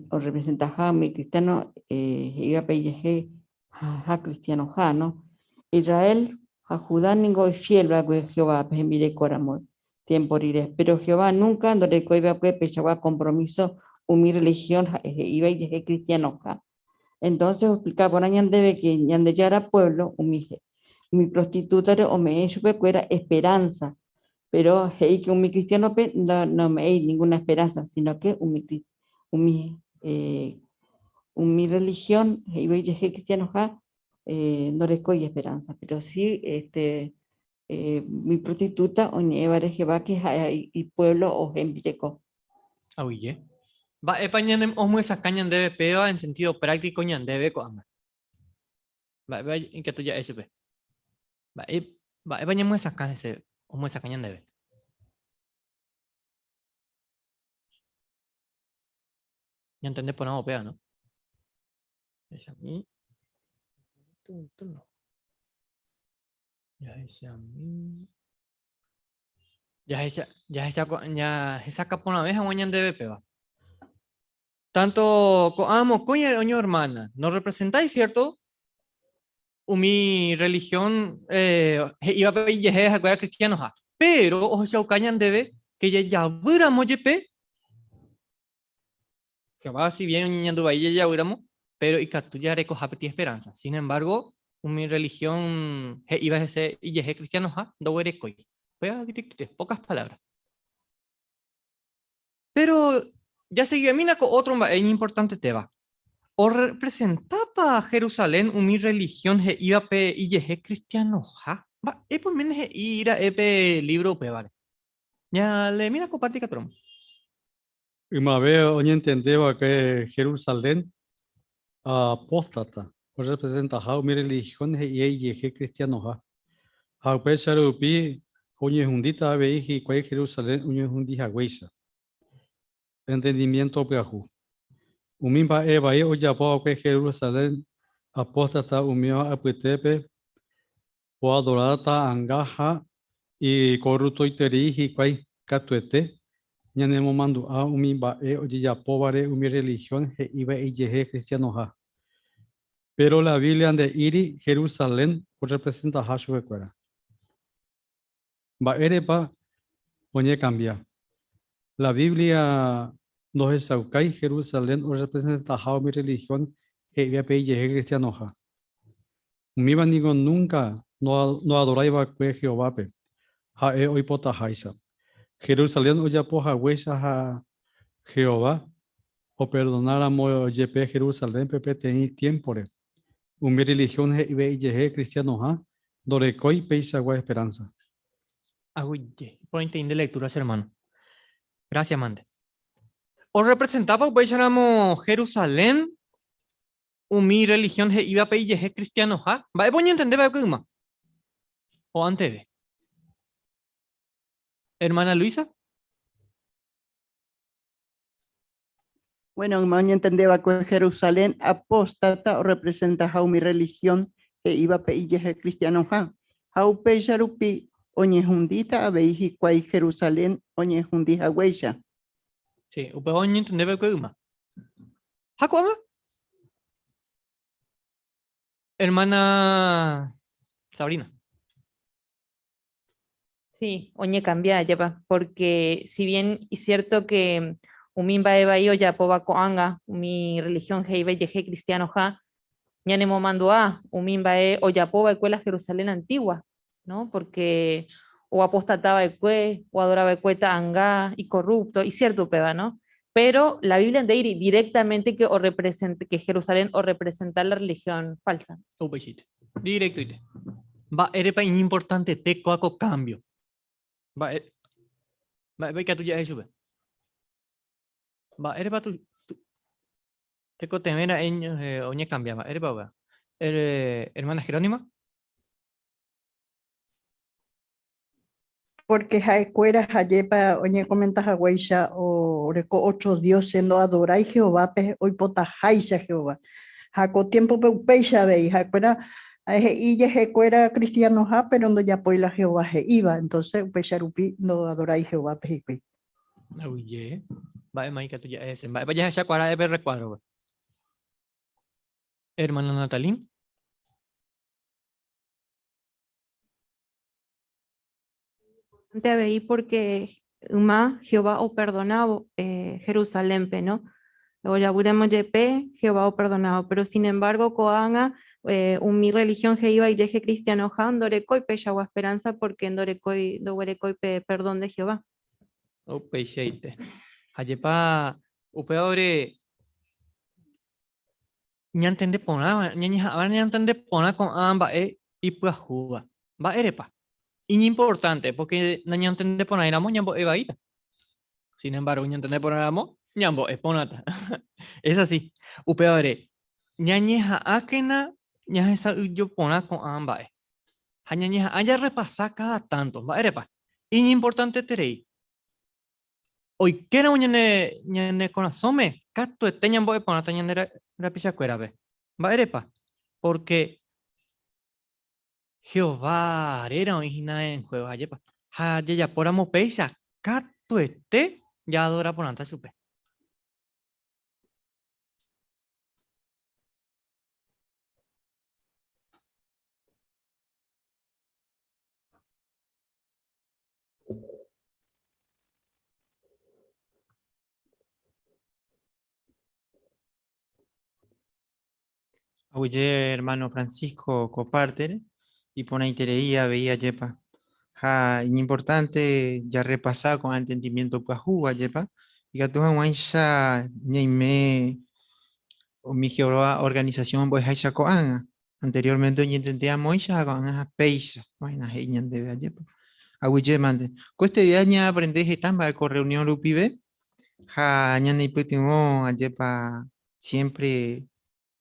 orepresentaha umi cristiano eh, he'íva pe ijehe ha cristianoha, no? Israel ha Judá ningo ifiel va'ekue Jehovápe hembirekóramo tiempo rire, pero Jehová nunca ndorekói va'ekue peichagua compromiso umi religión ha'e he'íva ijehe cristianoha. Entonces oexplica porã ñandéve que Ñandejára pueblo umi umi prostituta-re ome'ẽ chupekuéra esperanza, pero he'i que umi cristiano-pe nome'ẽi ninguna esperanza, sino que umi umi eh, umi religión he'íva ijehe cristianoha eh, ndorekói esperanza, pero sí este eh, umi prostituta oñe'ẽva Jehová que ha'e ipueblo o hembireko. Aguyje. Mba'épa ñane omyesakã ñandéve péva en sentido práctico ñandéve ko'ág̃a? Mba'épa ikatu ja'e chupe? Mba'e, mba'épa ñamyesakã hese, omyesakã ñandéve? Ñantende porãvo péva, no? Jahechami. Jahechami. Jahecha, jahecha, jahesaka porãve hag̃ua ñandéve péva. Tanto ko'ã mokõi oñohermana, no representáis, cierto? Umi religión eh, he'ívape ijehe ha'ekuéra cristianoha. Pero ohechauka ñandéve que jajavýramo jepe, Jehová si bien oñeñandu vai jajavýramo, pero ikatu jarekoha peteĩ esperanza. Sin embargo, umi religión he'íva hese ijehe cristianoha ndoguerekói. Upéva directoite, pocas palabras. Pero jaseguimína ko otro mba'e iñimportantetéva. Orrepresentápa Jerusalén umi religión he'ívape ijehe cristianoha? Mba'épa oiméne he'i ra'e pe libro upévare? Ñaleemína ko parte ikatúramo. Ymave oñentende va'ekue Jerusalén apóstata orrepresentaha umi religión he'íva ijehe cristianoha. Ha upéicha rupi oñehundíta avei hikuái Jerusalén oñehundi haguéicha. Entendimiento pyahu. Umi mba'e vai ojapo va'ekue Jerusalén apóstata umíva apytépe oadora ta'anga ha ikorruptoiterei hikuái katuete ñanemomandu'a umi mba'e ojejapóvare umi rrelihión he'íva ijehe kristianoha. Péro la Biblia nde'íri Jerusalén orrepresentaha chupekuéra. Mba'érepa oñekambia? La Biblia ndohechaukái Jerusalén orrepresentaha umi rrelihión he'ívape ijehe kristianoha. Umíva ningo núnka noadorái va'ekue Jehovápe, ha'e oipotaháicha. Jerusalén ojapo haguéicha ha Jehová operdonáramo jepe Jerusalénpe peteĩ tiémpore, umi rrelihión he'ive ijehe kristianoha ndorekói peichagua esperánsa. Aguyje. Iporãitei nde lectura che hermano. Gracias mante. Orrepresentápa upéicharamo Jerusalén Umi rrelihión he'ívape ijehe kristianoha, mba'épa oñentende va'ekue yma? O anteve. Hermana Luisa? Bueno, yma oñentende va'ekue Jerusalén apóstata orrepresentaha umi rrelihión he'ívape ijehe kristianoha, ha upéicha rupi oñehundíta avei hikuái Jerusalén oñehundi haguéicha. Sí, upéva oñentende va'ekue yma. Ha ko'ág̃a? Hermana Sabrina. Sí, oñekambia ajépa, porque si bien es cierto que umi mba'e vai ojapóva ko'ág̃a umi religión he'iva ijehe cristianoha, ñanemomandu'a umi mba'e ojapova'ekue la Jerusalén antigua, ¿no? Porque oapostatava'ekue, oadorava'ekue ta'anga, icorrupto, y cierto upéva, ¿no? Pero la Biblia nde'íri directamente que, orrepresent, que Jerusalén orrepresenta la religión falsa. Upeichaite. Directoite. Mba'érepa iñimportantete kóa ko cambio? Mba'e mba'épa ikatu ja'e chupe? Mba'érepa tu, tu, tekotevẽ ra'e eh, oñekambia? Mba'érepa upéva? Eh, hermana Jerónima? Porque ha'ekuéra ha'épa oñekomenta haguéicha o oreko ótro dióse, ndoadorái Jehovápe oipotaháicha Jehová. Ha ko tiémpope upéicha avei, ha'ekuéra he'i ijehekuéra kristianoha péro ndojapói la Jehová he'íva, entónse upéicha rupi ndoadorái Jehovápe hikuái. Aguyje. Mba'éma ikatu ja'e hese? Mba'épa jahechakuaa ra'e pe rrekuádrope? Hermana Natalín. Importante avei porque yma Jehová operdonávo eh, Jerusalénpe, no? Ojavýramo jepe, Jehová operdonávo. Pero sin embargo, ko'ág̃a eh, umi religión he'íva ijehe cristianoha ndorekói peichagua esperanza porque ndorekói, ndoguerekói pe perdón de Jehová. Upeichaite. Ha jepa upéva ore ñantende porã, ñañeha'ã ñantende porã ko'ã mba'e ipyahúva. Mba'érepa? Iñimportante, porque nañantende porãiramo ñambo'e vaíta. Sin embargo, ñantende porãramo ñambo'e porãta. Es así. Upévare, ñañeha'ãkena ñahesa'ỹijo porã ko'ã mba'e. Ha ñañeha'ã jarrepasa cada tanto. Mba'érepa? Iñimportanteterei. Oikéramo ñane ñane korasõme katuete ñambo'e porãta ñande rapichakuérape. Mba'érepa? Pórke Jehová réra oĩ hína en juego, ajépa. Ha jajapóramo péicha, katuete jaadora porãta chupe. Aguyje hermano Francisco Coparter iporãiterei avei ajépa. Ha iñimportante jarrepasa ko'ã entendimiento pyahu ajépa ikatu hag̃uáicha ñaime umi Jehová organización ombo'eháicha ko'ág̃a. Anteriormente oñentende amóicha ha ko'ág̃a ha péicha. Vaina he'i ñandéve ajépa. Aguyje mante. Ko este día ñaaprende heta mba'e ko reunión rupive ha ñaneipytyvõ ajépa siempre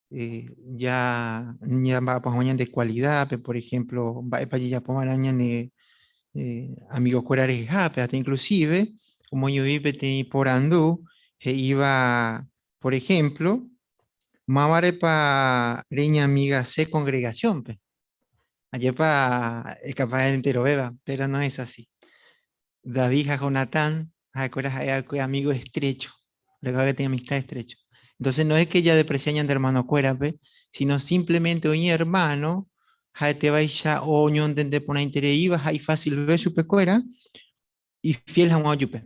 eh, ya ñamba'apo hag̃ua ñande cualidad-pe, por ejemplo, mba'épa jajapova'erã ñane eh, amigokuéra rehehápe, hasta inclusive omoñovi peteĩ porandu he'íva, por ejemplo, Mávarepa reñamigase congregación-pe? Ajépa capaz enterovéva, pero no es así. David ha Jonatán, ha'ekuéra ha'e va'ekue amigo estrecho, orekóva peteĩ amistad estrecho. Entonces no es que jadeprecia ñande hermanokuérape, sino simplemente oĩ hermano ha'etévaicha oñontende porãitereíva ha ifacilve chupekuéra ifiel hag̃ua ojupe.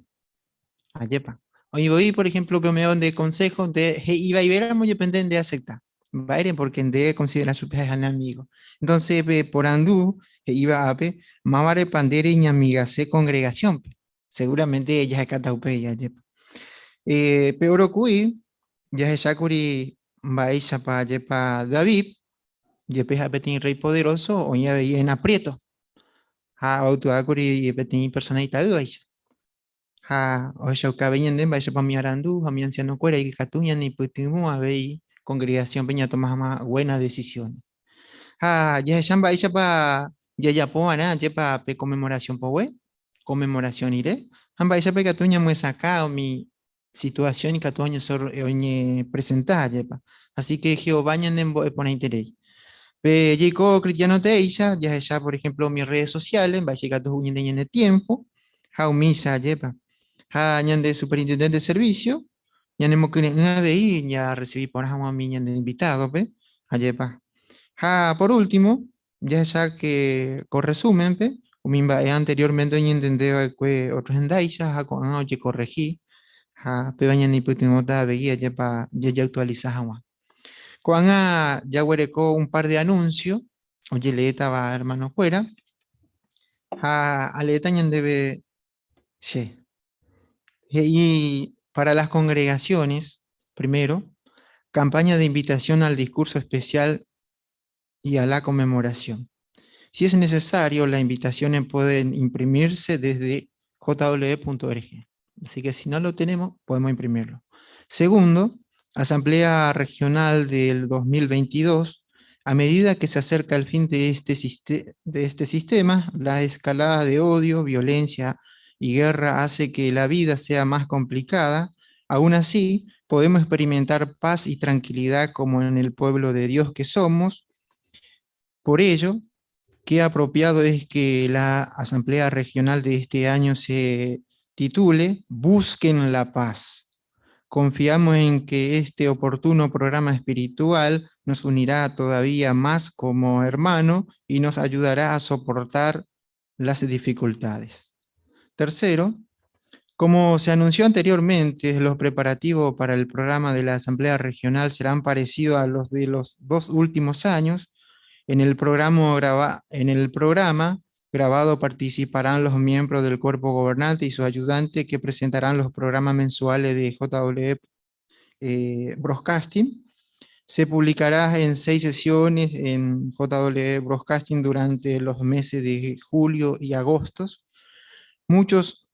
Ajépa. Oĩ voi, por ejemplo, pe ome'ẽva nde consejo, nde he'i vaivéramo jepe nde nde acepta. Mba'ére? Porque nde considera chupe ha'eha ne amigo. Entonces, pe porandu he'íva ápe, mávarepa nde reñamigase congregación-pe? Seguramente jahekáta upéi, ajépa. Eh, pe oroku'i, jahechákuri mba'éichapa ajépa David, jepe ha'e peteĩ rey poderoso, oĩ avei en aprieto. Ha oautuákuri peteĩ persona ita'ývaicha. Ha ohechauka avei ñande mba'éichapa umi arandu ha umi ancianokuéra ikatu ñaneipytyvõ avei congregación-pe ñatoma hag̃ua buena decisiones. Ha jahecha mba'éichapa jajapo va'erã ajépa pe conmemoración pogue, conmemoración rire, ha mba'éichapa ikatu ñamyesakã umi situación ikatu oñepresenta ajépa. Así que Jehová ñanembo'e porãiterei. Pe jaiko cristiano teéicha, jahecha por ejemplo umi redes sociales, mba'éicha ikatu ho'u ñande ñane tiempo, ha umícha ajépa. Ha ñande superintendente de servicio, ñanemokyre'ỹ avei jarrecibi porã hag̃ua umi ñande invitado-pe, ajépa. Ha por último, Jahecha que ko resumen-pe, umi mba'e anteriormente oñentende va'ekue otro hendáicha ha ko'ág̃a ojekorrehi, ha péva ñaneipytyvõta avei ajépa jajactualiza hag̃ua. Ko'ág̃a jaguereko un par de anuncio ojeleétava hermano-kuéra, ha aleéta ñandéve che. He'i para las congregaciones, primero, campaña de invitación al discurso especial y a la conmemoración. Si es necesario, las invitaciones pueden imprimirse desde jw.org. Así que si no lo tenemos, podemos imprimirlo. Segundo, Asamblea Regional del 2022, a medida que se acerca el fin de este, de este sistema, la escalada de odio, violencia y guerra hace que la vida sea más complicada, aún así podemos experimentar paz y tranquilidad como en el pueblo de Dios que somos. Por ello, qué apropiado es que la Asamblea Regional de este año se titule Busquen la paz. Confiamos en que este oportuno programa espiritual nos unirá todavía más como hermano y nos ayudará a soportar las dificultades. Tercero, como se anunció anteriormente, los preparativos para el programa de la Asamblea Regional serán parecidos a los de los dos últimos años. En el programa, en el programa grabado participarán los miembros del cuerpo gobernante y sus ayudantes que presentarán los programas mensuales de JW Broadcasting. Se publicará en 6 sesiones en JW Broadcasting durante los meses de julio y agosto. Muchos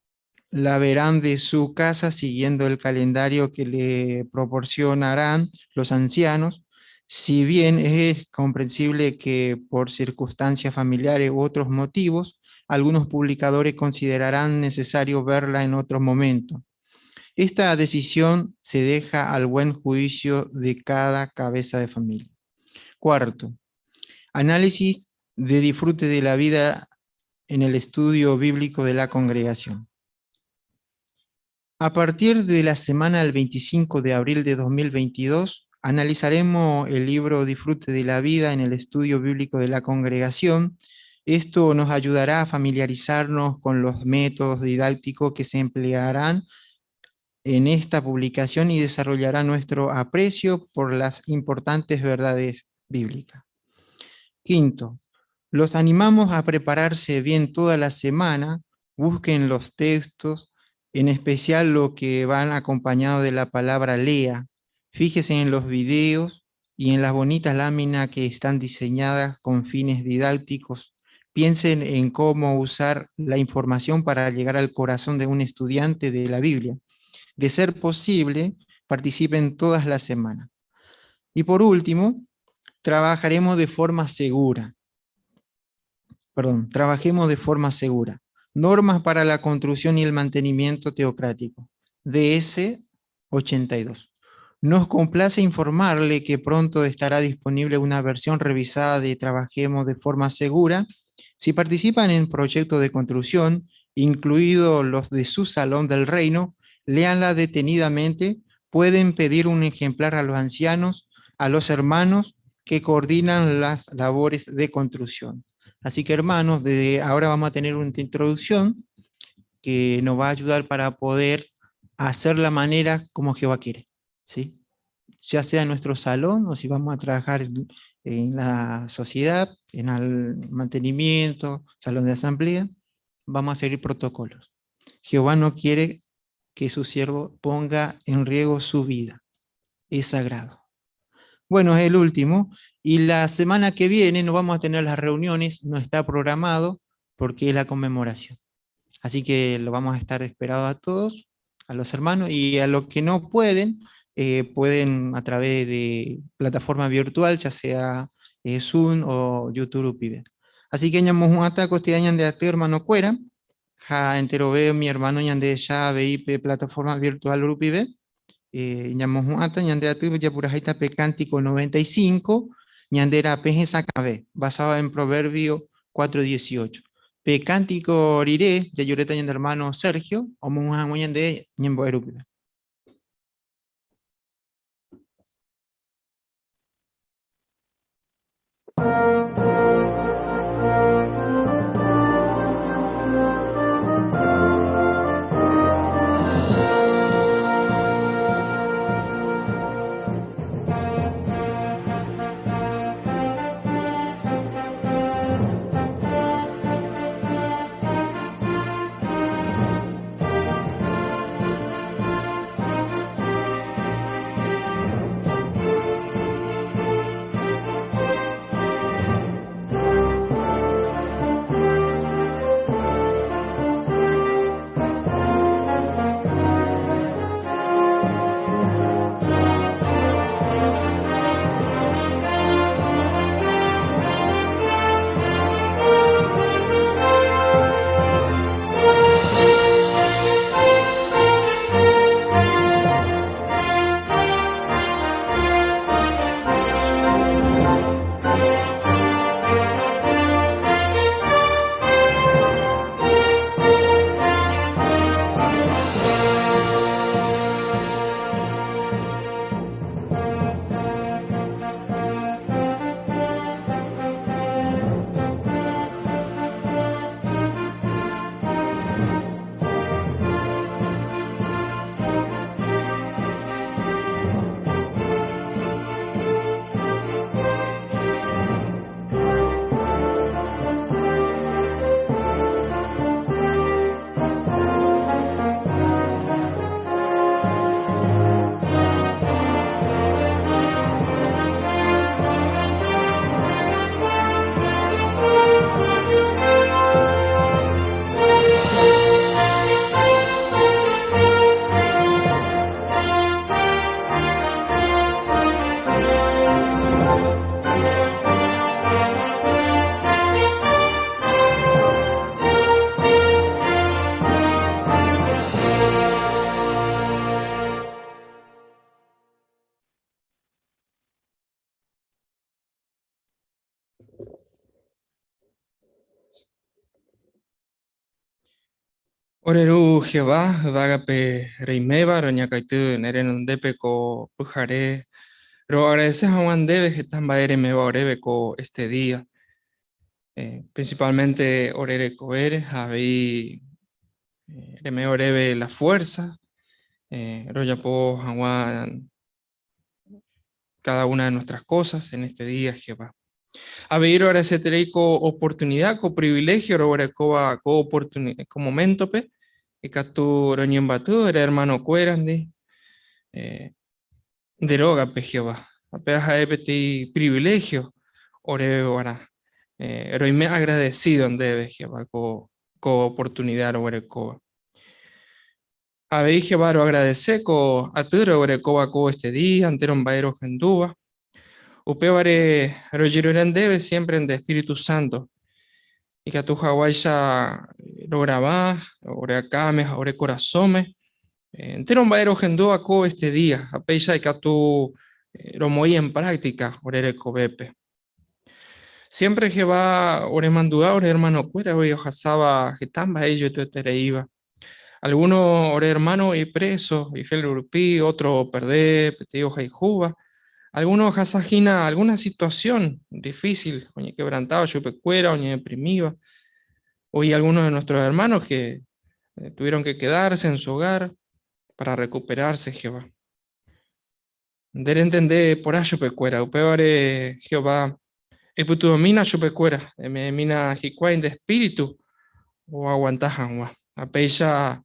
la verán de su casa siguiendo el calendario que le proporcionarán los ancianos. Si bien es comprensible que por circunstancias familiares u otros motivos, algunos publicadores considerarán necesario verla en otro momento. Esta decisión se deja al buen juicio de cada cabeza de familia. Cuarto, análisis de disfrute de la vida en el estudio bíblico de la congregación. A partir de la semana del 25 de abril de 2022, analizaremos el libro Disfrute de la Vida en el estudio bíblico de la congregación. Esto nos ayudará a familiarizarnos con los métodos didácticos que se emplearán en esta publicación y desarrollará nuestro aprecio por las importantes verdades bíblicas. Quinto, los animamos a prepararse bien toda la semana. Busquen los textos, en especial lo que van acompañados de la palabra lea. Fíjese en los videos y en las bonitas láminas que están diseñadas con fines didácticos. Piensen en cómo usar la información para llegar al corazón de un estudiante de la Biblia. De ser posible, participen todas las semanas. Y por último, trabajaremos de forma segura. Perdón, trabajemos de forma segura. Normas para la construcción y el mantenimiento teocrático. DS 82. Nos complace informarle que pronto estará disponible una versión revisada de Trabajemos de forma segura. Si participan en proyectos de construcción, incluidos los de su Salón del Reino, léanla detenidamente. Pueden pedir un ejemplar a los ancianos, a los hermanos que coordinan las labores de construcción. Así que, hermanos, desde ahora vamos a tener una introducción que nos va a ayudar para poder hacer la manera como Jehová quiere, ¿sí? Ya sea en nuestro salón o si vamos a trabajar en la sociedad, en el mantenimiento, salón de asamblea, vamos a seguir protocolos. Jehová no quiere que su siervo ponga en riesgo su vida. Es sagrado. Bueno, es el último. Y la semana que viene no vamos a tener las reuniones, no está programado porque es la conmemoración. Así que lo vamos a estar esperando a todos, a los hermanos, y a los que no pueden, pueden a través de plataforma virtual, ya sea Zoom o YouTube Upibe. Así que ñamos un ataco este año de ate hermano cuera, ja entero veo mi hermano ñande ya BIP plataforma virtual Upibe. Ñamos un ata ñande ate ya pura jaita pe cántico 95, ñandera peje sacabe, basado en Proverbio 4:18. Pe cántico riré, ya lloreta ñande hermano Sergio, o monja ñande ñembo erupibe. Ore Ru Jehová, yvágape reiméva, roñakãity ne renondépe ko pyhare, roagradece hag̃ua ndéve heta mba'e reme'ẽva oréve ko este día, principalmente ore rekovére ha avei reme'ẽ oréve la fuerza rojapo hag̃ua cada una de nuestras cosas en este día, Jehová. Avei roagradecerei ko oportunidad, ko privilegio roguerekóva ko oportunidad, ko momento-pe, ikatu roñembaty ore hermano-kuérandi, eh, nde rógape, Jehová. Upéva ha'e peteĩ privilegio oréve g̃uarã. Eh, roime agradecido ndéve, Jehová, ko, ko oportunidad roguerekóva. Avei Jehová roagradese ko aty roguerekóva ko este día, entéro mba'e rohendúva. Upévare rojerure ndéve siempre nde Espíritu Santo, ikatu haguáicha rograva ore akãme ha ore korasõme, entéro mba'e rohendúva ko este día, ha péicha ikatu romoĩ en práctica ore rekovépe. Siempre Jehová oremandu'a ore hermanokuéra ohasáva heta mba'e ijoetereíva. Alguno ore hermano oĩ preso, ifiel rupi, otro operde peteĩ ohayhúva. Alguno ohasa hína alguna situación difícil, oñequebrantáva chupekuéra, oñedeprimíva. Oĩ algunos de nuestros hermanos que tuvieron que quedarse en su hogar para recuperarse, Jehová. Nde rentende porã chupekuéra, upévare Jehová eipytyvõmína chupekuéra, eme'ẽmína hikuái nde espíritu oaguanta hag̃ua, ha péicha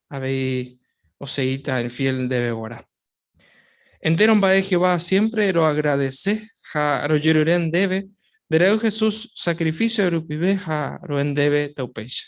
avei osegíta infiél ndéve g̃uarã. Entéro mba'e Jehová siémpre roagradese ha rojerure ndéve, nde Ra'y Jesús sakrifísio rupive ha ro'e ndéve taupéicha.